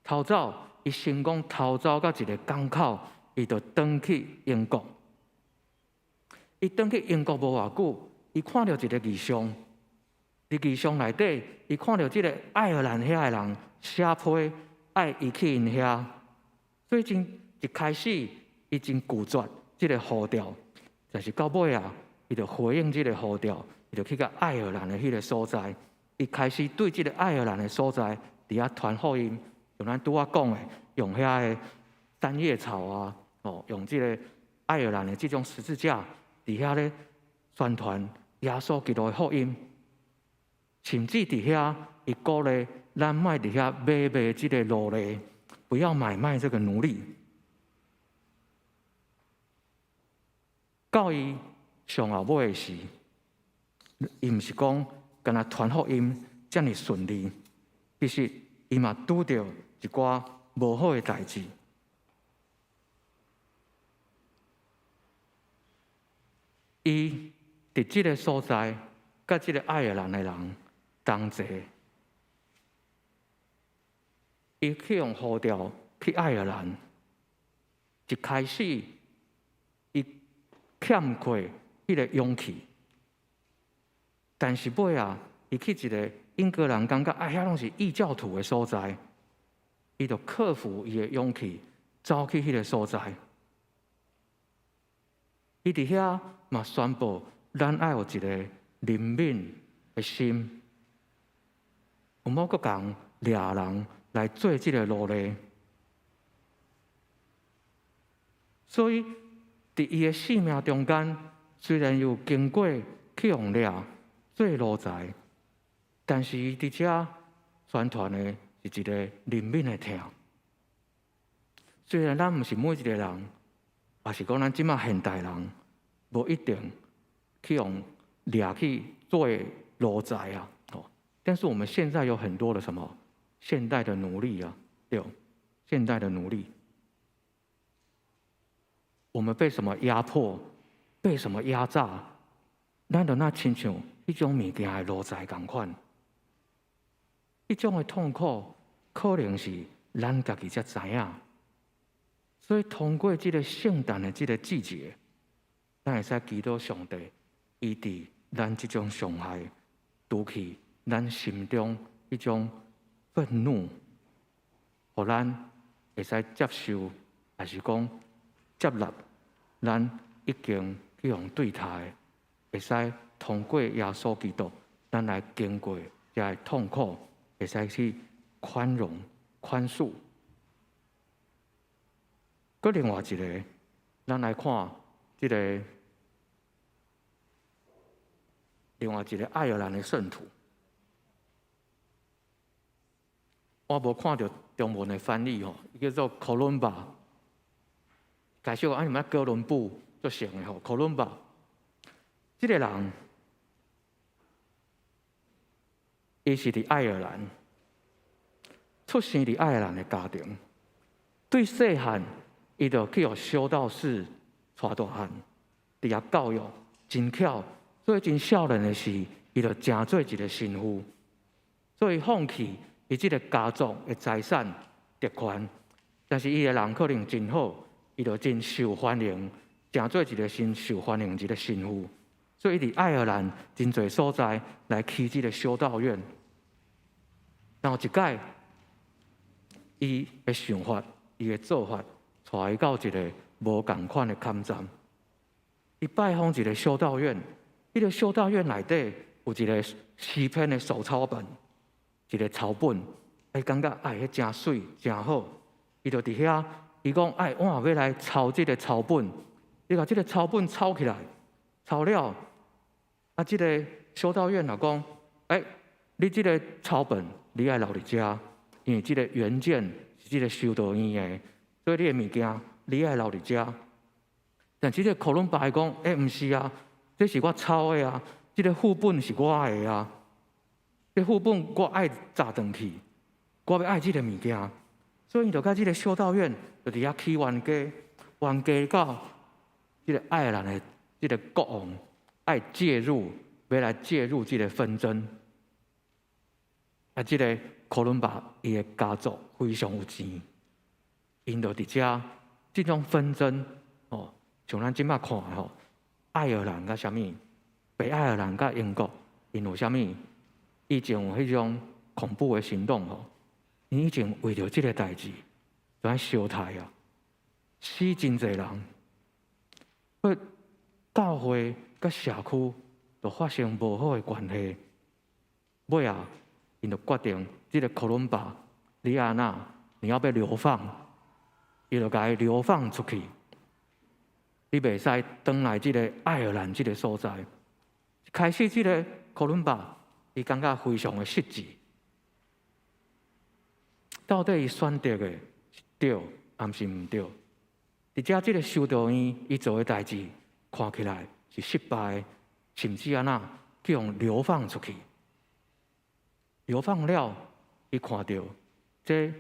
逃走，伊成功逃走到一个港口，伊就轉去英國。伊轉去英國無偌久，伊看著一个異象，佇異象內底，伊看著這个愛爾蘭遐的人寫批愛伊去𪜶遐，所以真一開始伊真拒絕這个呼召，但是到尾仔，伊就回應這个呼召，伊就去到愛爾蘭的彼个所在，伊開始對這个愛爾蘭的所在佇遐傳福音，像咱拄仔講的，用遐个三葉草啊，哦，用這个愛爾蘭的這種十字架。佇遐咧宣傳耶穌基督的福音，甚至佇遐伊鼓勵咱莫佇遐買賣這个奴隸，不要買賣這個奴隸。到伊上後尾的時，伊毋是講干焦傳福音遮爾順利，其實伊嘛拄著一寡無好的代誌。伊佇這个所在，佮這个愛爾蘭的人同齊，伊去予呼召去愛爾蘭。一開始，伊欠缺彼个勇氣，但是尾仔，伊去一个英格蘭，感覺啊，遐攏是異教徒的所在，伊就克服伊的勇氣，走去彼个所在。伊佇遐嘛宣布，咱愛有一个憐憫的心，毋好閣共掠人來做這个奴隸。所以，佇伊的生命中間，雖然有經過去予掠做奴才，但是伊佇遮宣傳的是一个憐憫的疼。雖然咱毋是每一个人，也是講咱這擺現代人，無一定去予掠去做奴才啊！但是我們現在有很多的什麼現代的奴隸啊，對，現代的奴隸，我們被什麼壓迫，被什麼壓榨，咱就若親像彼種物件的奴才仝款，彼種的痛苦可能是咱家己才知影。所以通過這個聖誕的這個季節，咱會使祈禱上帝醫治咱這種傷害，除去咱心中彼種憤怒、予咱會使接受，抑是講接納咱已經去予對刣的，會使通過耶穌基督，咱來經過這个痛苦，會使去寬容、寬恕。閣另外一个，咱來看這个另外一个愛爾蘭的聖徒，我無看著中文的翻譯吼，伊叫做科倫巴。開始講啊，啥物哥倫布足像的吼，科倫巴。這个人，伊是佇愛爾蘭出生，佇愛爾蘭的家庭，對細漢伊就去予修道士帶大漢，佇遐教育真巧，所以真少年的時，伊就成做一个神父，所以放棄伊這个家族的財產特權，但是伊的人可能真好，伊就真受歡迎，成做一个真受歡迎一个神父。所以伊佇愛爾蘭真濟所在來起這个修道院。然後一擺，伊的想法、伊的做法，帶伊到一个無仝款的坎站。伊拜訪一个修道院，彼个修道院內底有一个詩篇的手抄本，一个抄本，伊感覺哎，彼誠媠，誠好，伊就佇遐，伊講哎，我欲來抄這个抄本，伊共這个抄本抄起來，抄了，啊，這个修道院就講，欸，你這个抄本你愛留佇遮，因為這个原件是這个修道院的，所以你的物件你愛留佇遮。但這个科倫巴伊講，欸，毋是啊，這是我抄的啊，這个副本是我的啊，這副本我愛載轉去，我欲愛這个物件，所以伊就佮這个修道院就佇遐起冤家，冤家到這个愛爾蘭的這个國王愛介入，欲來介入這个紛爭。啊，這个科倫巴伊的家族非常有錢，𪜶就佇遮這種紛爭，哦，像咱這擺看的吼，愛爾蘭佮啥物，北愛爾蘭佮英國，𪜶有啥物？以前有彼種恐怖的行動吼，𪜶以前為著這个代誌，就按相刣啊，死真濟人。所以教會佮社區就發生無好的關係，尾仔𪜶就決定，這个科倫巴你按怎，你要被流放，伊就共伊流放出去，你袂使轉來這个愛爾蘭這个所在。開始這个科倫巴，伊感覺非常的失志，到底伊選擇的是對，抑是毋對？佇遮這个修道院，伊做的代誌看起來是失敗，甚至按怎去予流放出去。流放了，伊看著這，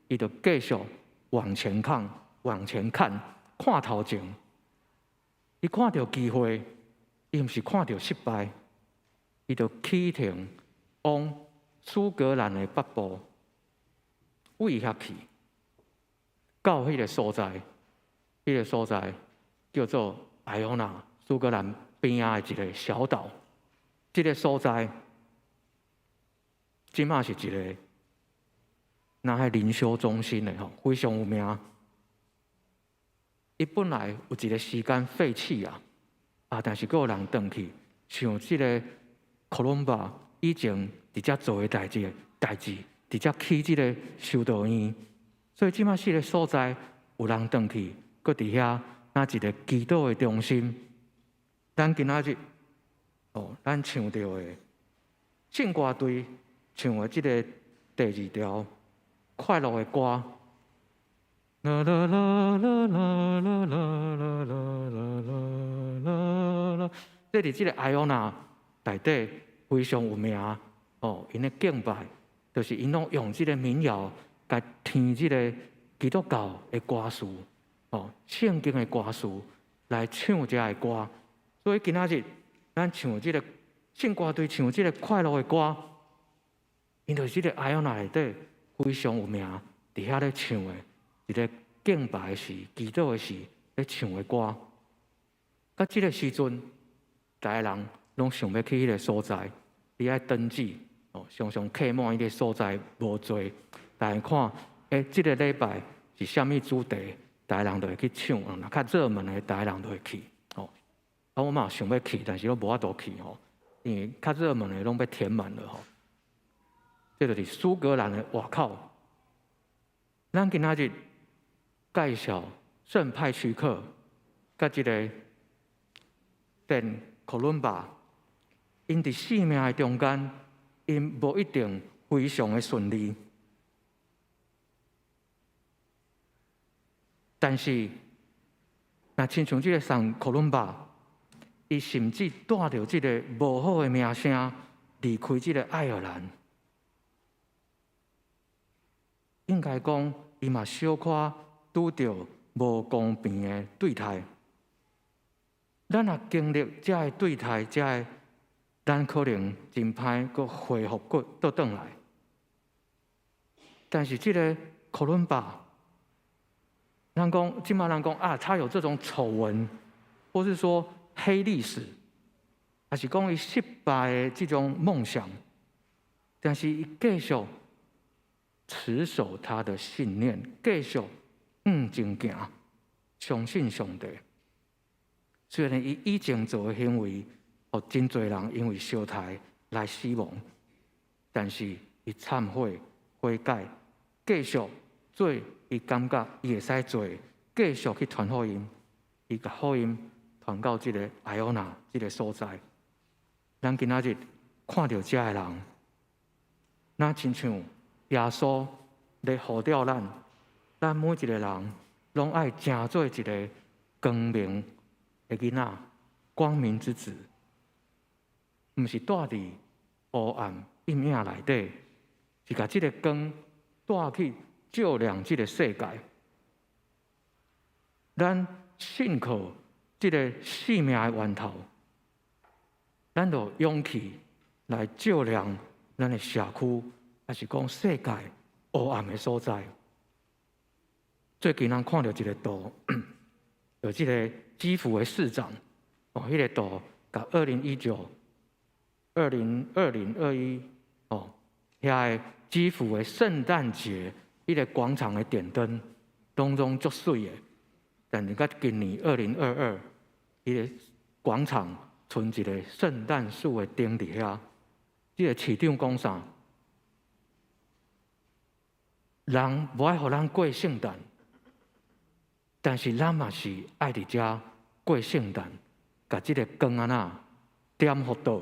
伊就繼續往前看，往前看，看頭前。伊看著機會，伊毋是看著失敗，伊就啟程往蘇格蘭的北部，對遐去，到彼个所在，彼个所在叫做艾奧納，蘇格蘭邊仔的一个小島。這个所在，這馬是一个若彼靈修中心的吼，非常有名。伊本來有一个時間廢棄啊，啊，但是閣有人轉去，像這个科倫巴以前佇遮做的代誌，代誌佇遮起這个修道院，所以這馬這个所在有人轉去，閣佇遐若一个祈禱的中心。咱今仔日哦，咱唱著的聖歌隊唱的這个第二條快樂的歌。啦啦啦啦啦啦啦啦啦啦啦，這佇這个艾奧納內底非常有名哦，𪜶的敬拜就是𪜶攏用這个民謠來填這个基督教的歌詞哦，聖經的歌詞來唱這个歌。所以今仔日咱唱這个聖歌隊唱這个快樂的歌，𪜶就是這个艾奧納內底非常有名，佇遐咧唱的。一个敬拜時、祈禱的時，咧唱的歌。到這个時陣，逐个人攏想欲去彼个所在，你愛登記哦，常常客滿彼个所在無濟，但看，這个禮拜是啥物主題，逐个人就會去搶，若較熱門的，逐个人就會去。哦，啊，我嘛有想欲去，但是攏無法度去吼，因為較熱門的攏欲填滿了吼。這就是蘇格蘭的外口。咱今仔日介紹聖派曲克，佮這个聖可倫巴，𪜶佇生命的中間，𪜶無一定非常的順利，但是，若親像這个聖可倫巴，伊甚至帶著這个無好的名聲離開這個愛爾蘭，應該講，伊嘛小可拄著無公平的對待。咱若經歷這个對待，這个咱可能真歹閣恢復過倒轉來。但是這个可倫巴，人講，這馬人講啊，他有這種醜聞，或是說黑歷史，抑是講伊失敗的這種夢想，但是伊繼續持守他的信念，繼續向前行，相信上帝。雖然伊以前做的行為，予真濟人因為相刣來死亡，但是伊懺悔悔改，繼續做伊感覺伊會使做，繼續去傳福音。伊共福音傳到這个艾奧納這个所在。咱今仔日看著遮个人，若親像耶穌咧呼召咱，咱每一个人攏愛成做一个光明的囡仔，光明之子，毋是蹛佇黑暗陰影內底，是共這个光帶去照亮這个世界。咱信靠這个生命的源頭，咱就有勇氣來照亮咱的社區，抑是講世界黑暗的所在。最近咱看著一个圖，有這个基輔的市長，哦，彼个圖，共2019、20、2021，哦，遐个基輔的聖誕節，彼个廣場的點燈，攏總足媠的。但是佮今年2022，彼个廣場賰一个聖誕樹的燈佇遐，這个市長講啥？人無愛予咱過聖誕，但是咱嘛是愛佇遮過聖誕，共這个光按怎點予倒。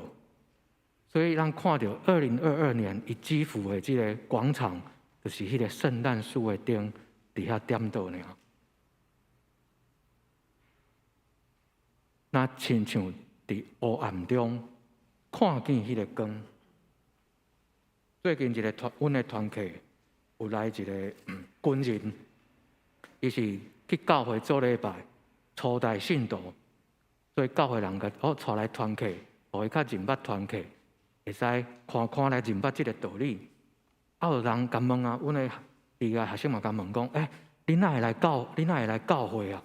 所以咱看著2022年，伊基輔的這个廣場，就是彼个聖誕樹的燈佇遐點倒爾。若親像佇黑暗中看見彼个光。最近一个團，阮的團契有來一个軍人，伊是去教會做禮拜，初代信徒，所以教會人共哦帶來團契，予伊較認捌團契，會使看看來認捌這个道理。啊，有人共問啊，阮的伊个學生嘛共問講，欸，你哪會來教？你哪會來教會啊？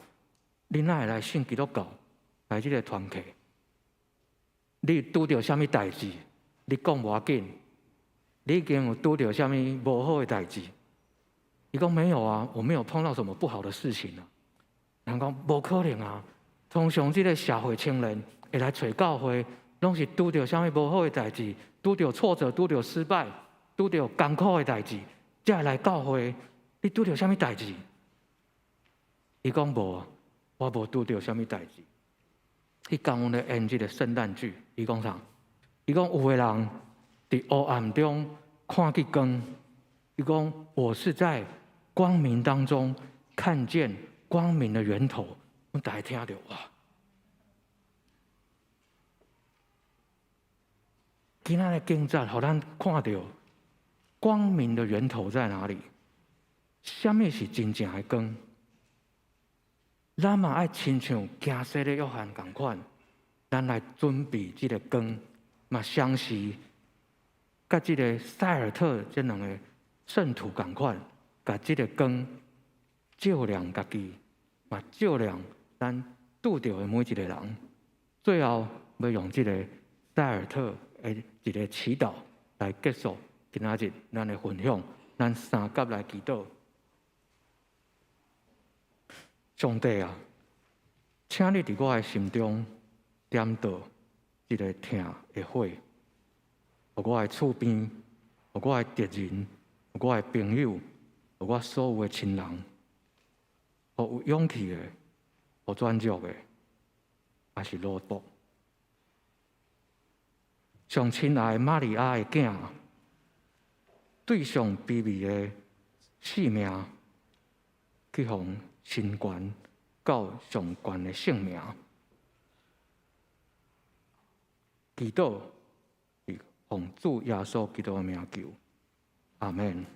你哪會來信基督教？來這个團契？你拄著啥物代誌？你講無要緊。你已經有拄著啥物無好的代誌？伊講沒有啊，我沒有碰到什麼不好的事情啊。人講無可能啊，通常這个社會青年會來揣教會，攏是拄著啥物無好的代誌，拄著挫折，拄著失敗，拄著艱苦的代誌，才會來教會。你拄著啥物代誌？伊講無啊，我無拄著啥物代誌。彼工阮咧演這个聖誕劇，伊講啥？伊講有的人佇黑暗中看見光，伊講我是在光明當中看見光明的源頭。阮逐家聽著哇！今仔的警察，予咱看著光明的源頭在哪裡？啥物是真正的光？咱嘛愛親像行洗禮約翰仝款，咱來準備這个光，嘛相時佮這个塞爾特這兩个聖徒仝款，共這个光照亮家己，嘛照亮咱拄著的每一个人。最後欲用這个塞爾特的一个祈禱來結束今仔日咱的分享。咱三佮來祈禱。上帝啊，請你佇我的心中點著一个疼的火，予我的厝邊，予我的敵人，予我的朋友，予我所有的親人，予有勇氣的，予軟弱的，抑是奴僕。上親愛瑪利亞的囝，對上卑微的性命，去予升懸到上懸的性命。祈禱是奉主耶穌基督的名求，阿們。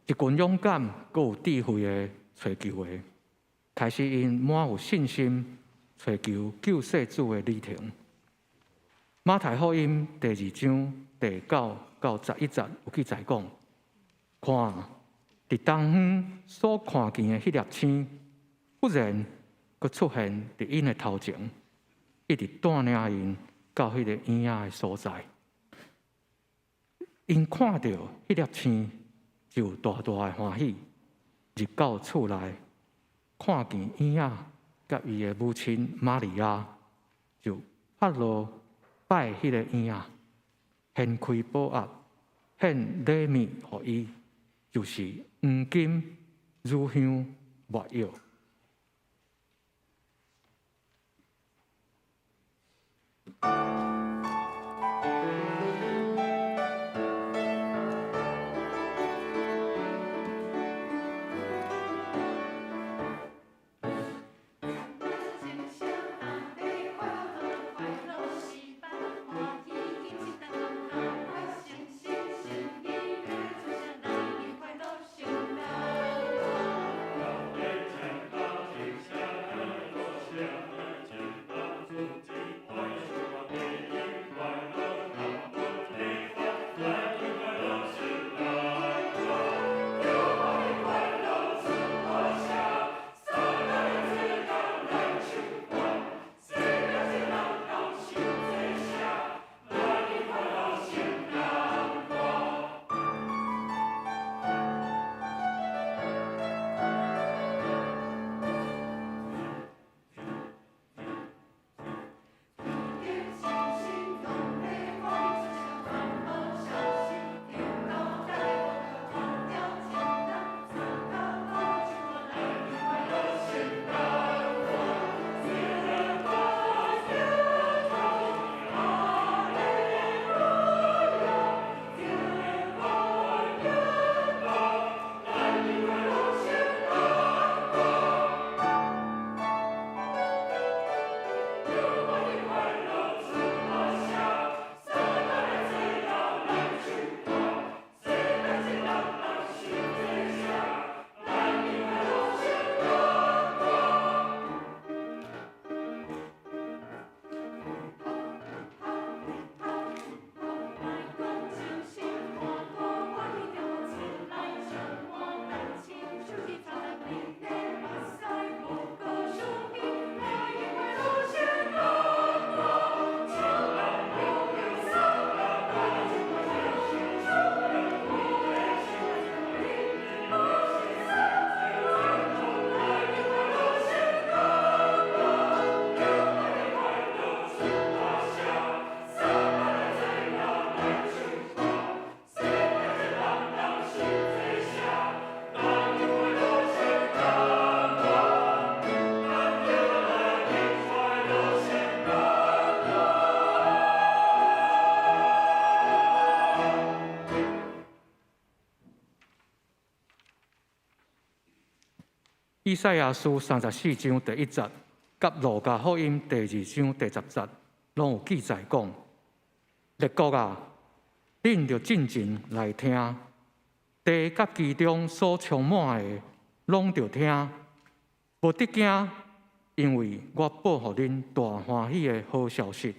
一群勇敢、閣有智慧的揣求的，開始𪜶滿有信心揣求救世主的旅程。馬太福音第二章第九到十一節有記載講：看，佇東方所看見的彼粒星，忽然閣出現佇𪜶的頭前，一直帶領𪜶到彼个嬰仔的所在。𪜶看著彼粒星，就大大的歡喜，入到厝內，看見嬰仔佮伊的母親瑪利亞，就趴落拜彼个嬰仔，掀開寶盒，獻禮物予伊，就是黃金、乳香、沒藥。以賽亞書三十四章第一節，佮路加福音第二章第十節，攏有記載講：列國啊，恁著靜靜來聽，地佮其中所充滿的，攏著聽，無得驚，因為我報予恁大歡喜的好消息。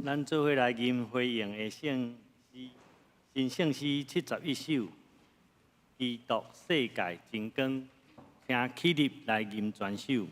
咱做伙來吟回應的聖詩，新聖詩71首，基督世界真光，請起立來吟全首。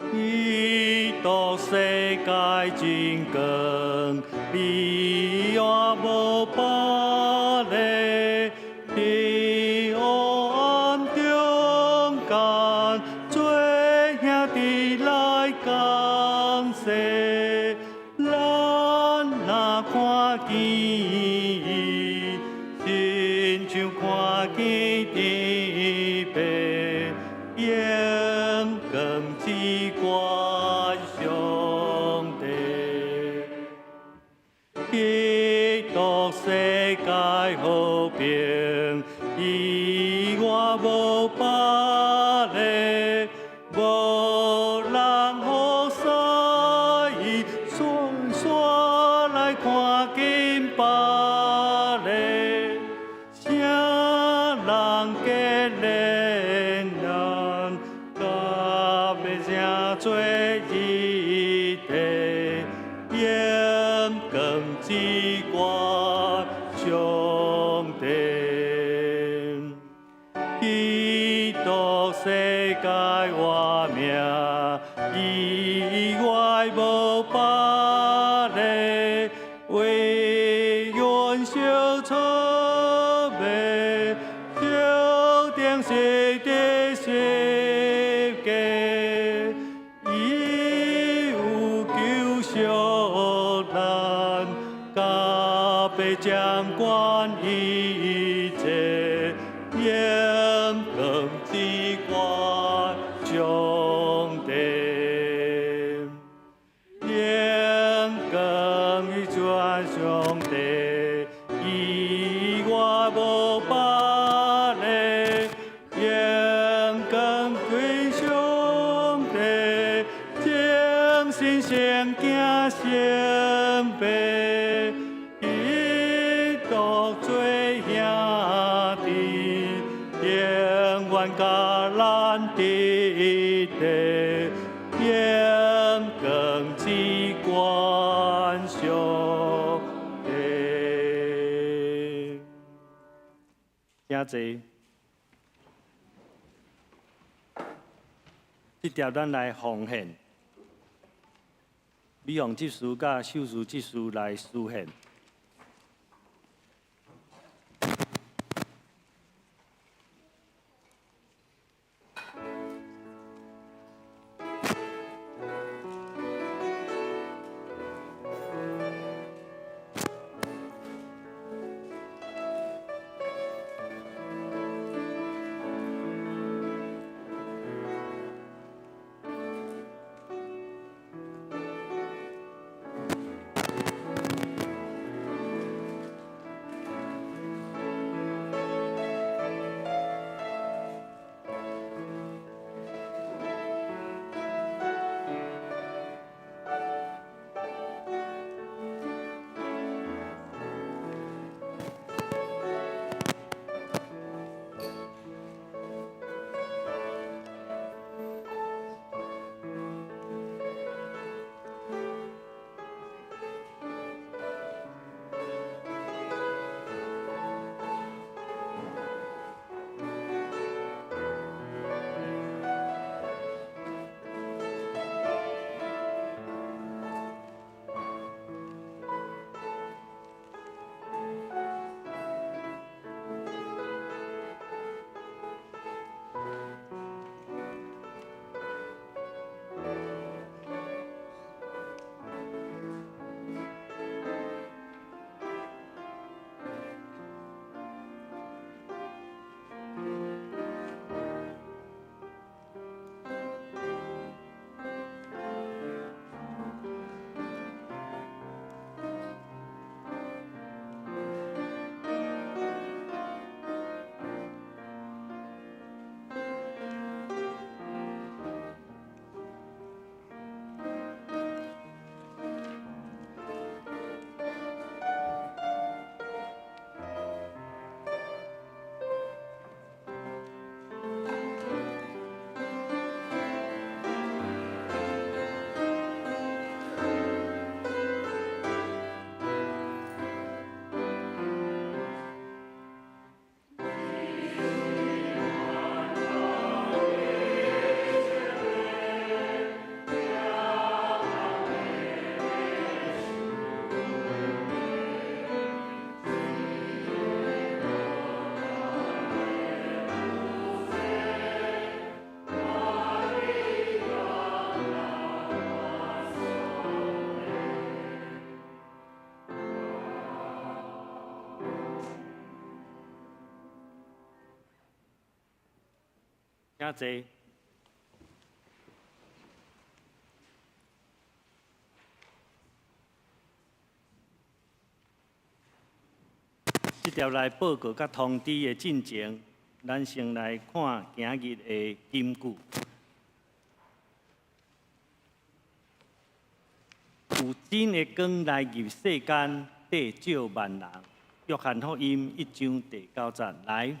基督世界真光，你我無別个，佇黑暗中間，做兄弟來共勢。咱若看見伊，親像看見天父，榮光之冠上帝。基督世界和平，以外無別个，無人予使煞煞來看見別个，啥人結連咱，甲欲成做一體，榮光之冠上帝。基督世界活命，以外無別个，為阮受挫磨，注定是釘十架，伊有救贖咱，甲欲掌管一切，榮光之冠上帝。榮光之冠上帝，以外無別个，榮光歸上帝，將新生行成白，基督做兄弟，永遠佮咱佇一體，榮光之冠上帝。請坐。這條咱來奉獻，美鳳執事佮秀淑執事來司獻。請坐。這條來報告佮通知的進前，咱先來看今日的金句。有真的光來入世間，得照萬人。約翰福音一章第九節來，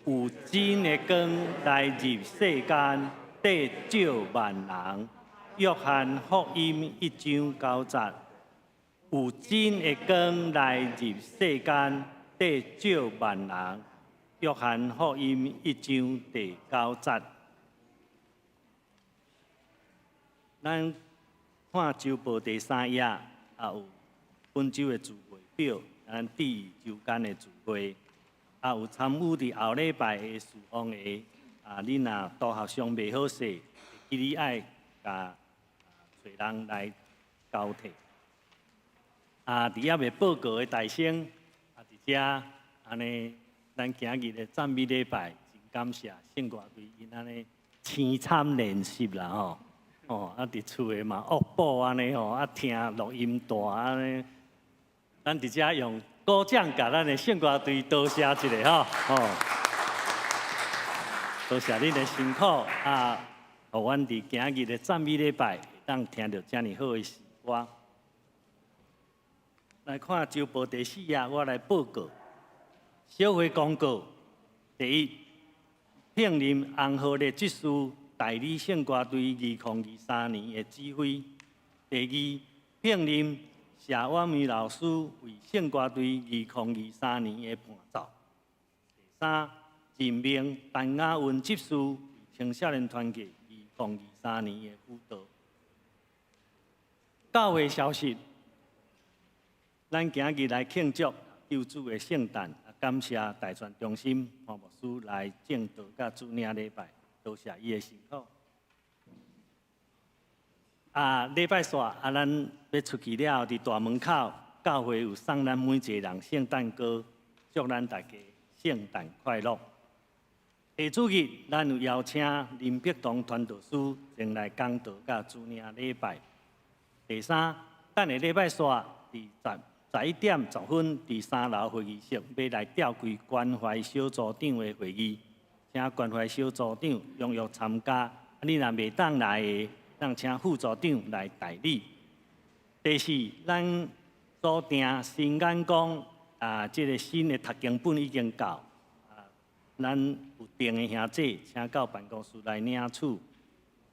有真的光來入世間，得照萬人。約翰福音一章九節，有真的光來入世間，得照萬人。約翰福音一章第九節，咱看週報第三頁，也有本週的聚會表，咱注意週間的聚會，也有參與佇後禮拜的事奉的。啊，你若導學上袂好勢，會記你愛共揣人來交替。啊，佇猶未報告的大聲，啊，佇遮按呢，咱今日的讚美禮拜，真感謝聖歌隊𪜶按呢青參練習啦吼，哦，啊，佇厝的嘛惡補按呢吼，啊，聽錄音帶按呢，咱佇遮用鼓掌共咱的聖歌隊多謝一下吼，吼，多謝恁的辛苦啊，予阮佇今日的讚美禮拜會當聽著遮爾好的詩歌。來看週報第四頁，我來報告小會公告。第一，聘任洪浩烈執事代理聖歌隊2023年的指揮。第二，聘任謝婉梅老師為聖歌隊2023年的伴奏。第三，任命陳雅雲執事為青少年團契2023年的輔導。教會消息。咱今日來慶祝救主的聖誕，感謝大傳中心潘牧師來證道佮主領禮拜，多謝伊的辛苦。啊，禮拜四啊，咱欲出去了後，佇大門口教會有送咱每一个人聖誕糕，祝咱大家聖誕快樂。下主日，咱有邀請林碧堂傳道師前來講道佮主領禮拜。第三，等下禮拜四佇11點10分，佇三樓會議室欲來召開關懷小組長的會議，請關懷小組長踴躍參加。你若袂當來的，當請副組長來代理。第四，咱鎖定新眼光啊，這个新的讀經本已經到，啊，咱有訂的兄弟，請到辦公室來領取。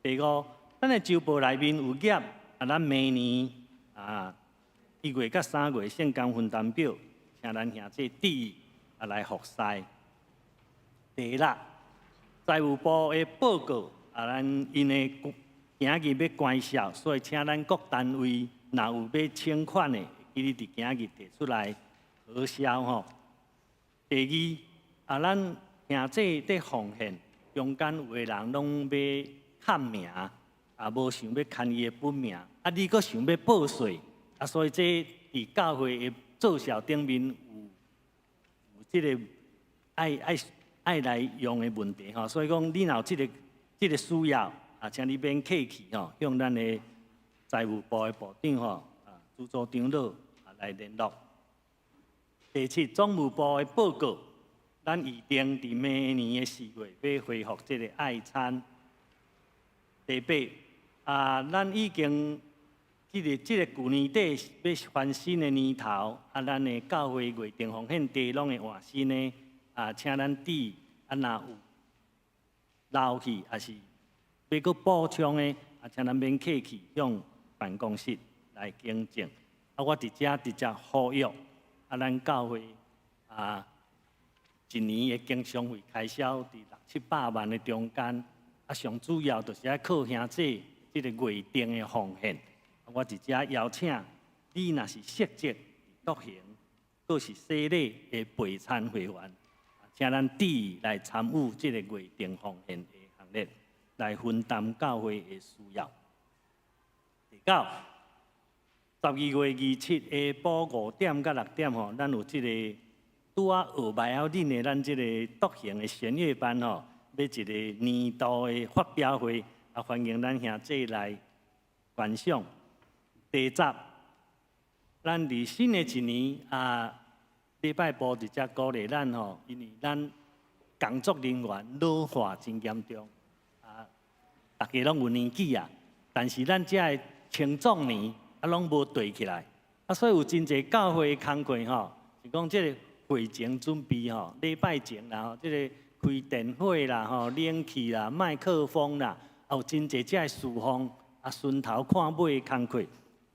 第五，咱的週報內面有頁啊，咱明年啊，1月佮3月聖工分擔表，請咱兄弟注意啊來服侍。第六，財務部的報告啊，咱因為今日欲關銷，所以請咱各單位若有欲請款的，記得佇今日提出來核銷吼。第二，啊，咱兄弟佇奉獻中間有的人攏欲崁名，啊，無想欲牽伊的本名，啊，你閣想欲報稅。啊，所以這佇教會的做數頂面有這个愛來用的問題吼，所以講你若有這个需要，啊，請你免客氣吼，向咱的財務部的部長吼，啊，朱組長老啊來聯絡。第七，總務部的報告，咱預定佇明年的4月欲恢復這个愛餐。第八，啊，咱已經。這个舊年底欲翻新的年頭，啊，咱的教會月燈奉獻袋攏會換新的，啊，請咱注意，啊，若有漏去，抑是欲閣補充的，啊，請咱免客氣，向辦公室來更正。啊，我佇遮直接呼籲，啊，咱教會啊，一年的經常費開銷佇六七百萬的中間，啊，上主要就是愛靠兄弟這个月燈的奉獻。我佇遮邀請你，若是適職獨行，閣是洗禮的備餐會員，請咱注意來參與這个月燈奉獻的行列，來分擔教會的需要。第九，12月27下晡5點到6點吼，咱有這个拄仔學袂曉恁的咱這个獨行的弦樂班吼，欲一个年度的發表會，啊，歡迎咱兄弟來觀賞。第十，咱佇新的一年啊，禮拜部佇遮鼓勵咱吼，因為咱工作人員老化真嚴重，啊，逐家攏有年紀啊，但是咱遮的青壯年啊，攏無綴起來，啊，所以有真濟教會的工課吼，是講這個會前準備吼，禮拜前啦吼，這個開電火啦吼，冷氣啦、麥克風啦，啊有真濟遮的事奉啊，順頭看尾的工課，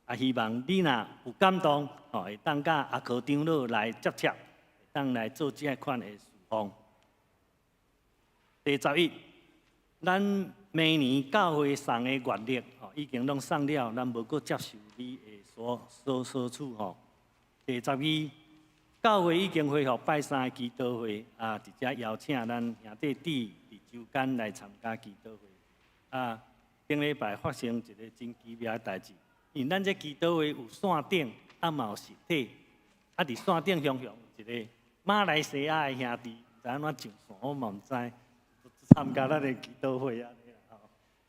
啊，希望你若有感動，吼，會當佮阿科長老來接觸，會當來做這款的事奉。第十一，咱明年教會送的月曆吼，已經攏送了，咱無閣接受你的所索取吼。第十二，教會已經恢復拜三的祈禱會，啊，佇遮邀請咱兄弟佇週間來參加祈禱會。啊，頂禮拜發生一個真奇妙的代誌，因為咱這祈禱會有線頂，啊嘛有實體，啊佇線頂雄雄有一個馬來西亞的兄弟，毋知按怎上線，我嘛毋知。參加咱的祈禱會啊，吼，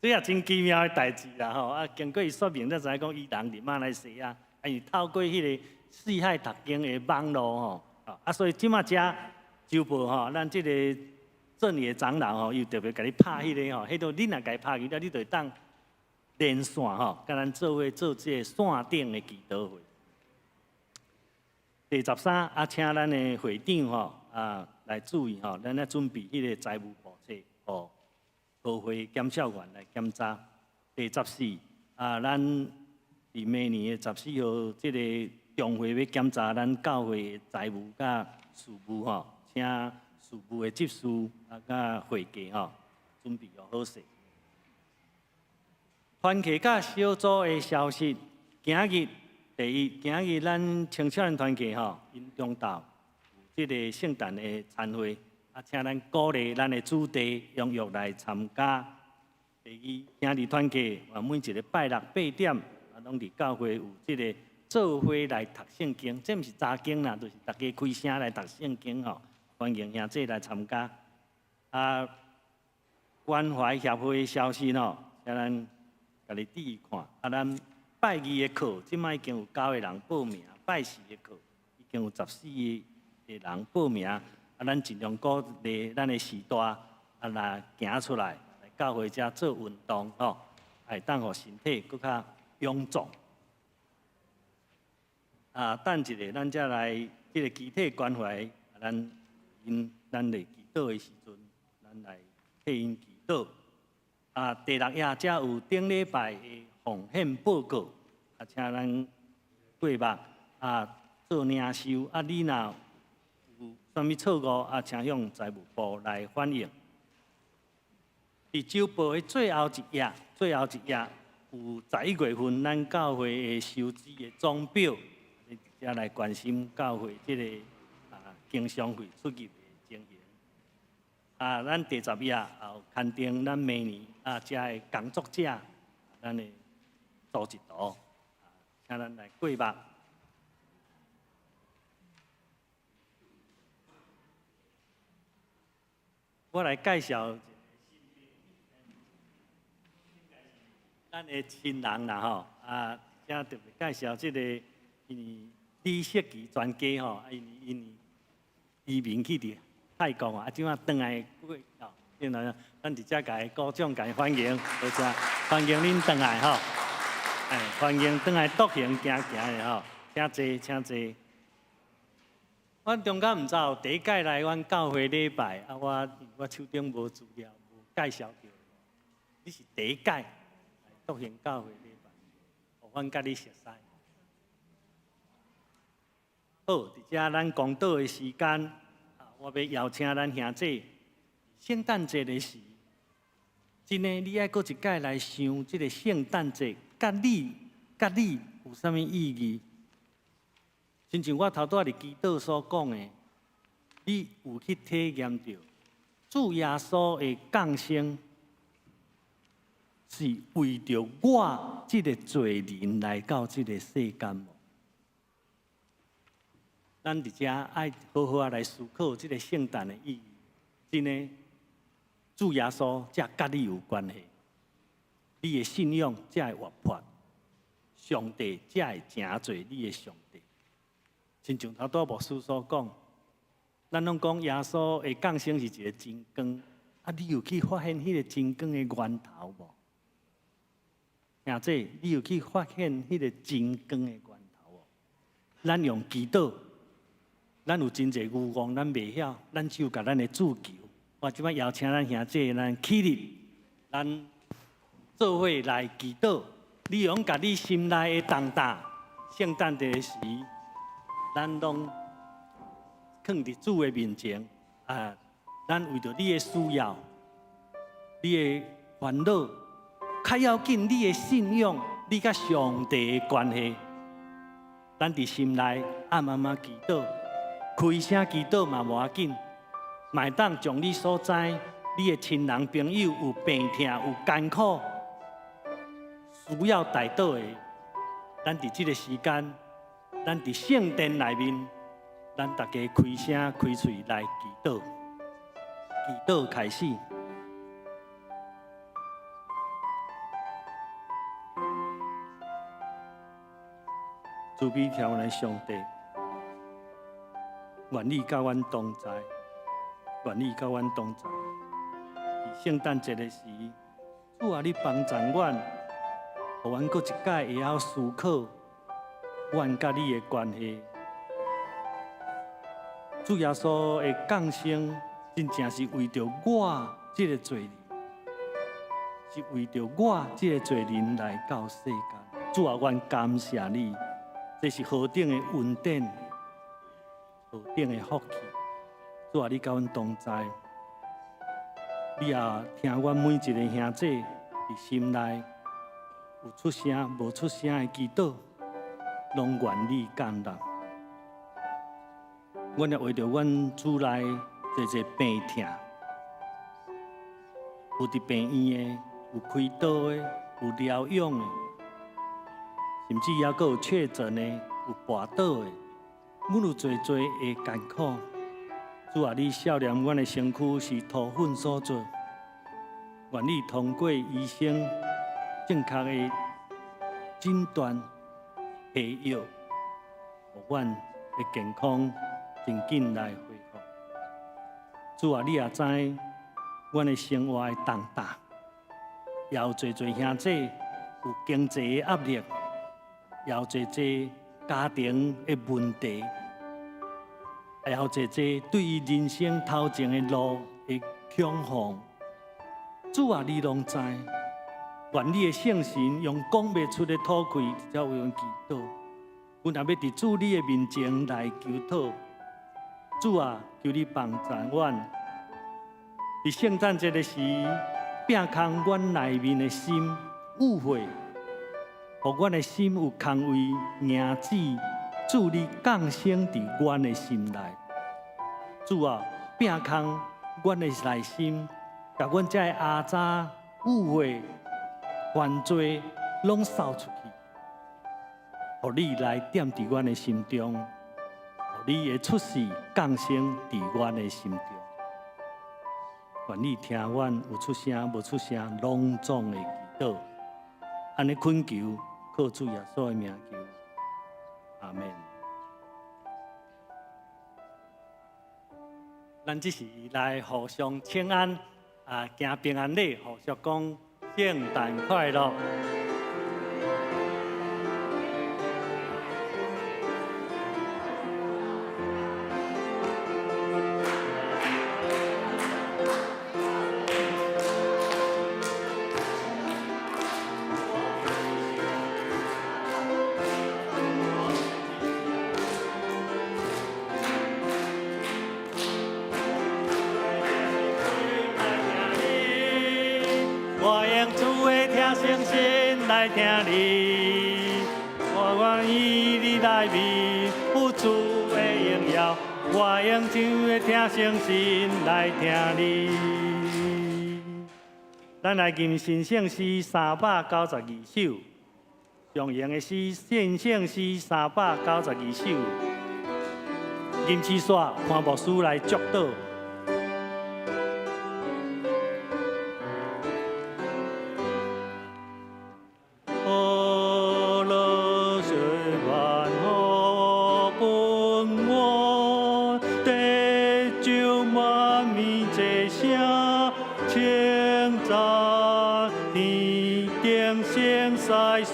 這也真奇妙的代誌啦，吼！啊，經過伊說明，才知影講伊人佇馬來西亞，啊，伊透過彼個四海讀經的網路吼，啊，所以這馬遮周報吼，咱這個正野長老吼，伊特別共你拍彼個吼，彼度你若共伊拍去了，你就會當連線吼，佮咱做伙做這個線頂的祈禱會。第十三，啊，請咱的會長吼，啊，來注意吼，咱咧準備彼個財務簿冊，予和會檢校員來檢查。第十四，啊，咱佇明年的十四號，這個中會欲檢查咱教會的財務佮事務吼，請事務的執事啊，佮會計吼，準備好勢。團契佮小組的消息，今日第一，今日咱青少年團契吼，𪜶中晝有這個聖誕的餐會，啊，請咱鼓勵咱的子弟踴躍來參加。第二，兄弟團契啊，每一個拜六八點啊，攏佇教會有這個做伙來讀聖經，這毋是查經啦，就是逐家開聲來讀聖經吼，歡迎兄弟來參加。啊，關懷協會的消息吼，請咱家己注意看。啊，咱拜二的課，這擺已經有九個人報名；拜四的課已經有14個人報名。啊，咱盡量鼓勵咱的序大啊，來行出來，來教會遮做運動吼，會當予身體閣較勇壯。啊，等一下，咱才來這個肢體關懷，咱𪜶咱咧祈禱的時陣，咱來替𪜶祈禱。啊，第六頁遮有頂禮拜的奉獻報告，啊，請咱過目啊做領受。啊，你若有啥物錯誤，啊，請向財務部來反映。佇週報的最後一頁，最後一頁有11月份咱教會的收支的總表，你才來關心教會這個啊經常費出入的情形。啊，咱第十頁也有刊登咱明年啊遮的工作者，咱的組織圖，啊，請咱來過目。我來介紹咱的親人啦吼，啊，遮特別介紹這個，因為李設計專家吼，啊，𪜶移民去佇泰國啊，這擺轉來過吼，轉來，咱佇遮共伊鼓掌，共伊歡迎，多謝，歡迎恁轉來吼，哎，歡迎轉來獨行行行的吼，請坐，請坐。阮中間毋知有第一擺來阮教會禮拜，啊，我我手頂無資料，無介紹著。你是第一擺來獨行教會禮拜，予阮佮你熟似。好，佇遮咱講道的時間，啊，我欲邀請咱兄弟，聖誕節的時，真的你愛閣一擺來想這個聖誕節，佮你佮你有啥物意義？親像我頭拄仔佇祈禱所講的，你有去體驗著主耶穌的降生，是為著我這個罪人來到這個世間無？咱佇遮愛好好仔來思考這個聖誕的意義。真的，主耶穌才佮你有關係，你的信仰才會活潑，上帝才會成做你的上帝。親像頭拄牧師所講，咱攏講耶穌的降生是一个真光，啊，你有去發現彼个真光的源頭無？兄弟，你有去發現彼个真光的源頭無？咱用祈禱，咱有真濟願望，咱袂曉，咱只有共咱的主求。我這擺邀請咱兄弟，咱起立，咱做伙來祈禱。你用共你心內的重擔，聖誕節時，咱攏囥佇主的面前啊！咱為著你的需要、你的煩惱，較要緊你的信仰，你佮上帝的關係，咱佇心內暗暗仔祈禱，開聲祈禱嘛無要緊，嘛會當將你所知、你的親人朋友有病痛、有艱苦，需要代禱的，咱佇這个時間，咱佇聖殿內面，咱大家開聲開喙來祈禱，祈禱開始。慈悲疼阮的上帝，願你佮阮同在，願你佮阮同在。佇聖誕節的時，主啊，你幫助阮，予阮閣一擺會曉思考阮佮你的關係。主耶穌的降生，真正是為著我這个罪人，是為著我這个罪人來到世間。主啊，阮感謝你，這是何等的恩典，何等的福氣。主啊，你佮阮同在，你也聽阮每一個兄弟佇心內有出聲無出聲的祈禱，攏願你接納。阮也為著阮主內濟濟病痛，有佇病院的，有開刀的，有療養的，甚至猶閣有確診的，有跋倒的，阮有濟濟的艱苦。主啊，你赦免阮的身軀是塗糞所做，願你通過醫生正確的診斷、下藥，予阮的健康真緊來恢復。主啊，你也知阮的生活的重擔，也有濟濟兄弟有經濟的壓力，也有濟濟家庭的問題，也有濟濟對於人生頭前的路的恐慌。主啊，你攏知，願你的聖神用講袂出的吐氣，直接為阮祈禱。阮也欲佇主你的面前來求討。主啊，求你幫助阮，佇聖誕節的時，摒空阮內面的心誤會，予阮的心有空位迎接主你降生佇阮的心內。主啊，摒空阮的內心，共阮這个阿雜誤會、犯罪攏掃出去，予你來踮佇阮的心中，予你的出世降生佇阮的心中。願你聽阮有出聲無出聲，攏總的祈禱，按呢懇求，靠主耶穌的名求，阿們。咱這時來互相請安，啊，行平安禮，互相講聖誕快樂。我用主的聽聖心來聽你，我願意你內面有主的榮耀。我用主的聽聖心來聽你。咱來吟新聖詩392首，常用的詩新聖詩392首。吟詩煞，潘牧師來祝禱。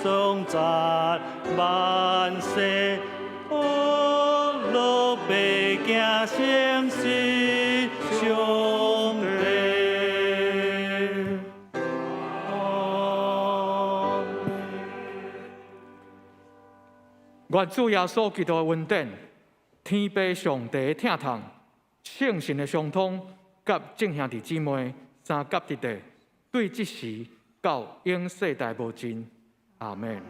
颂赞萬世，福樂白行誠實上帝。阿們。願主耶穌基督的恩典、天父上帝的疼痛、聖神的相通，佮眾兄弟姊妹三甲佇地，對這時到永世代無盡。阿們。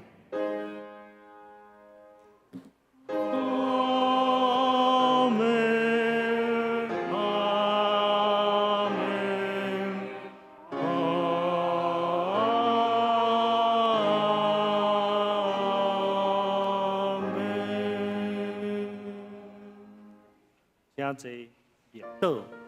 阿們，阿們，阿們。請坐，默禱。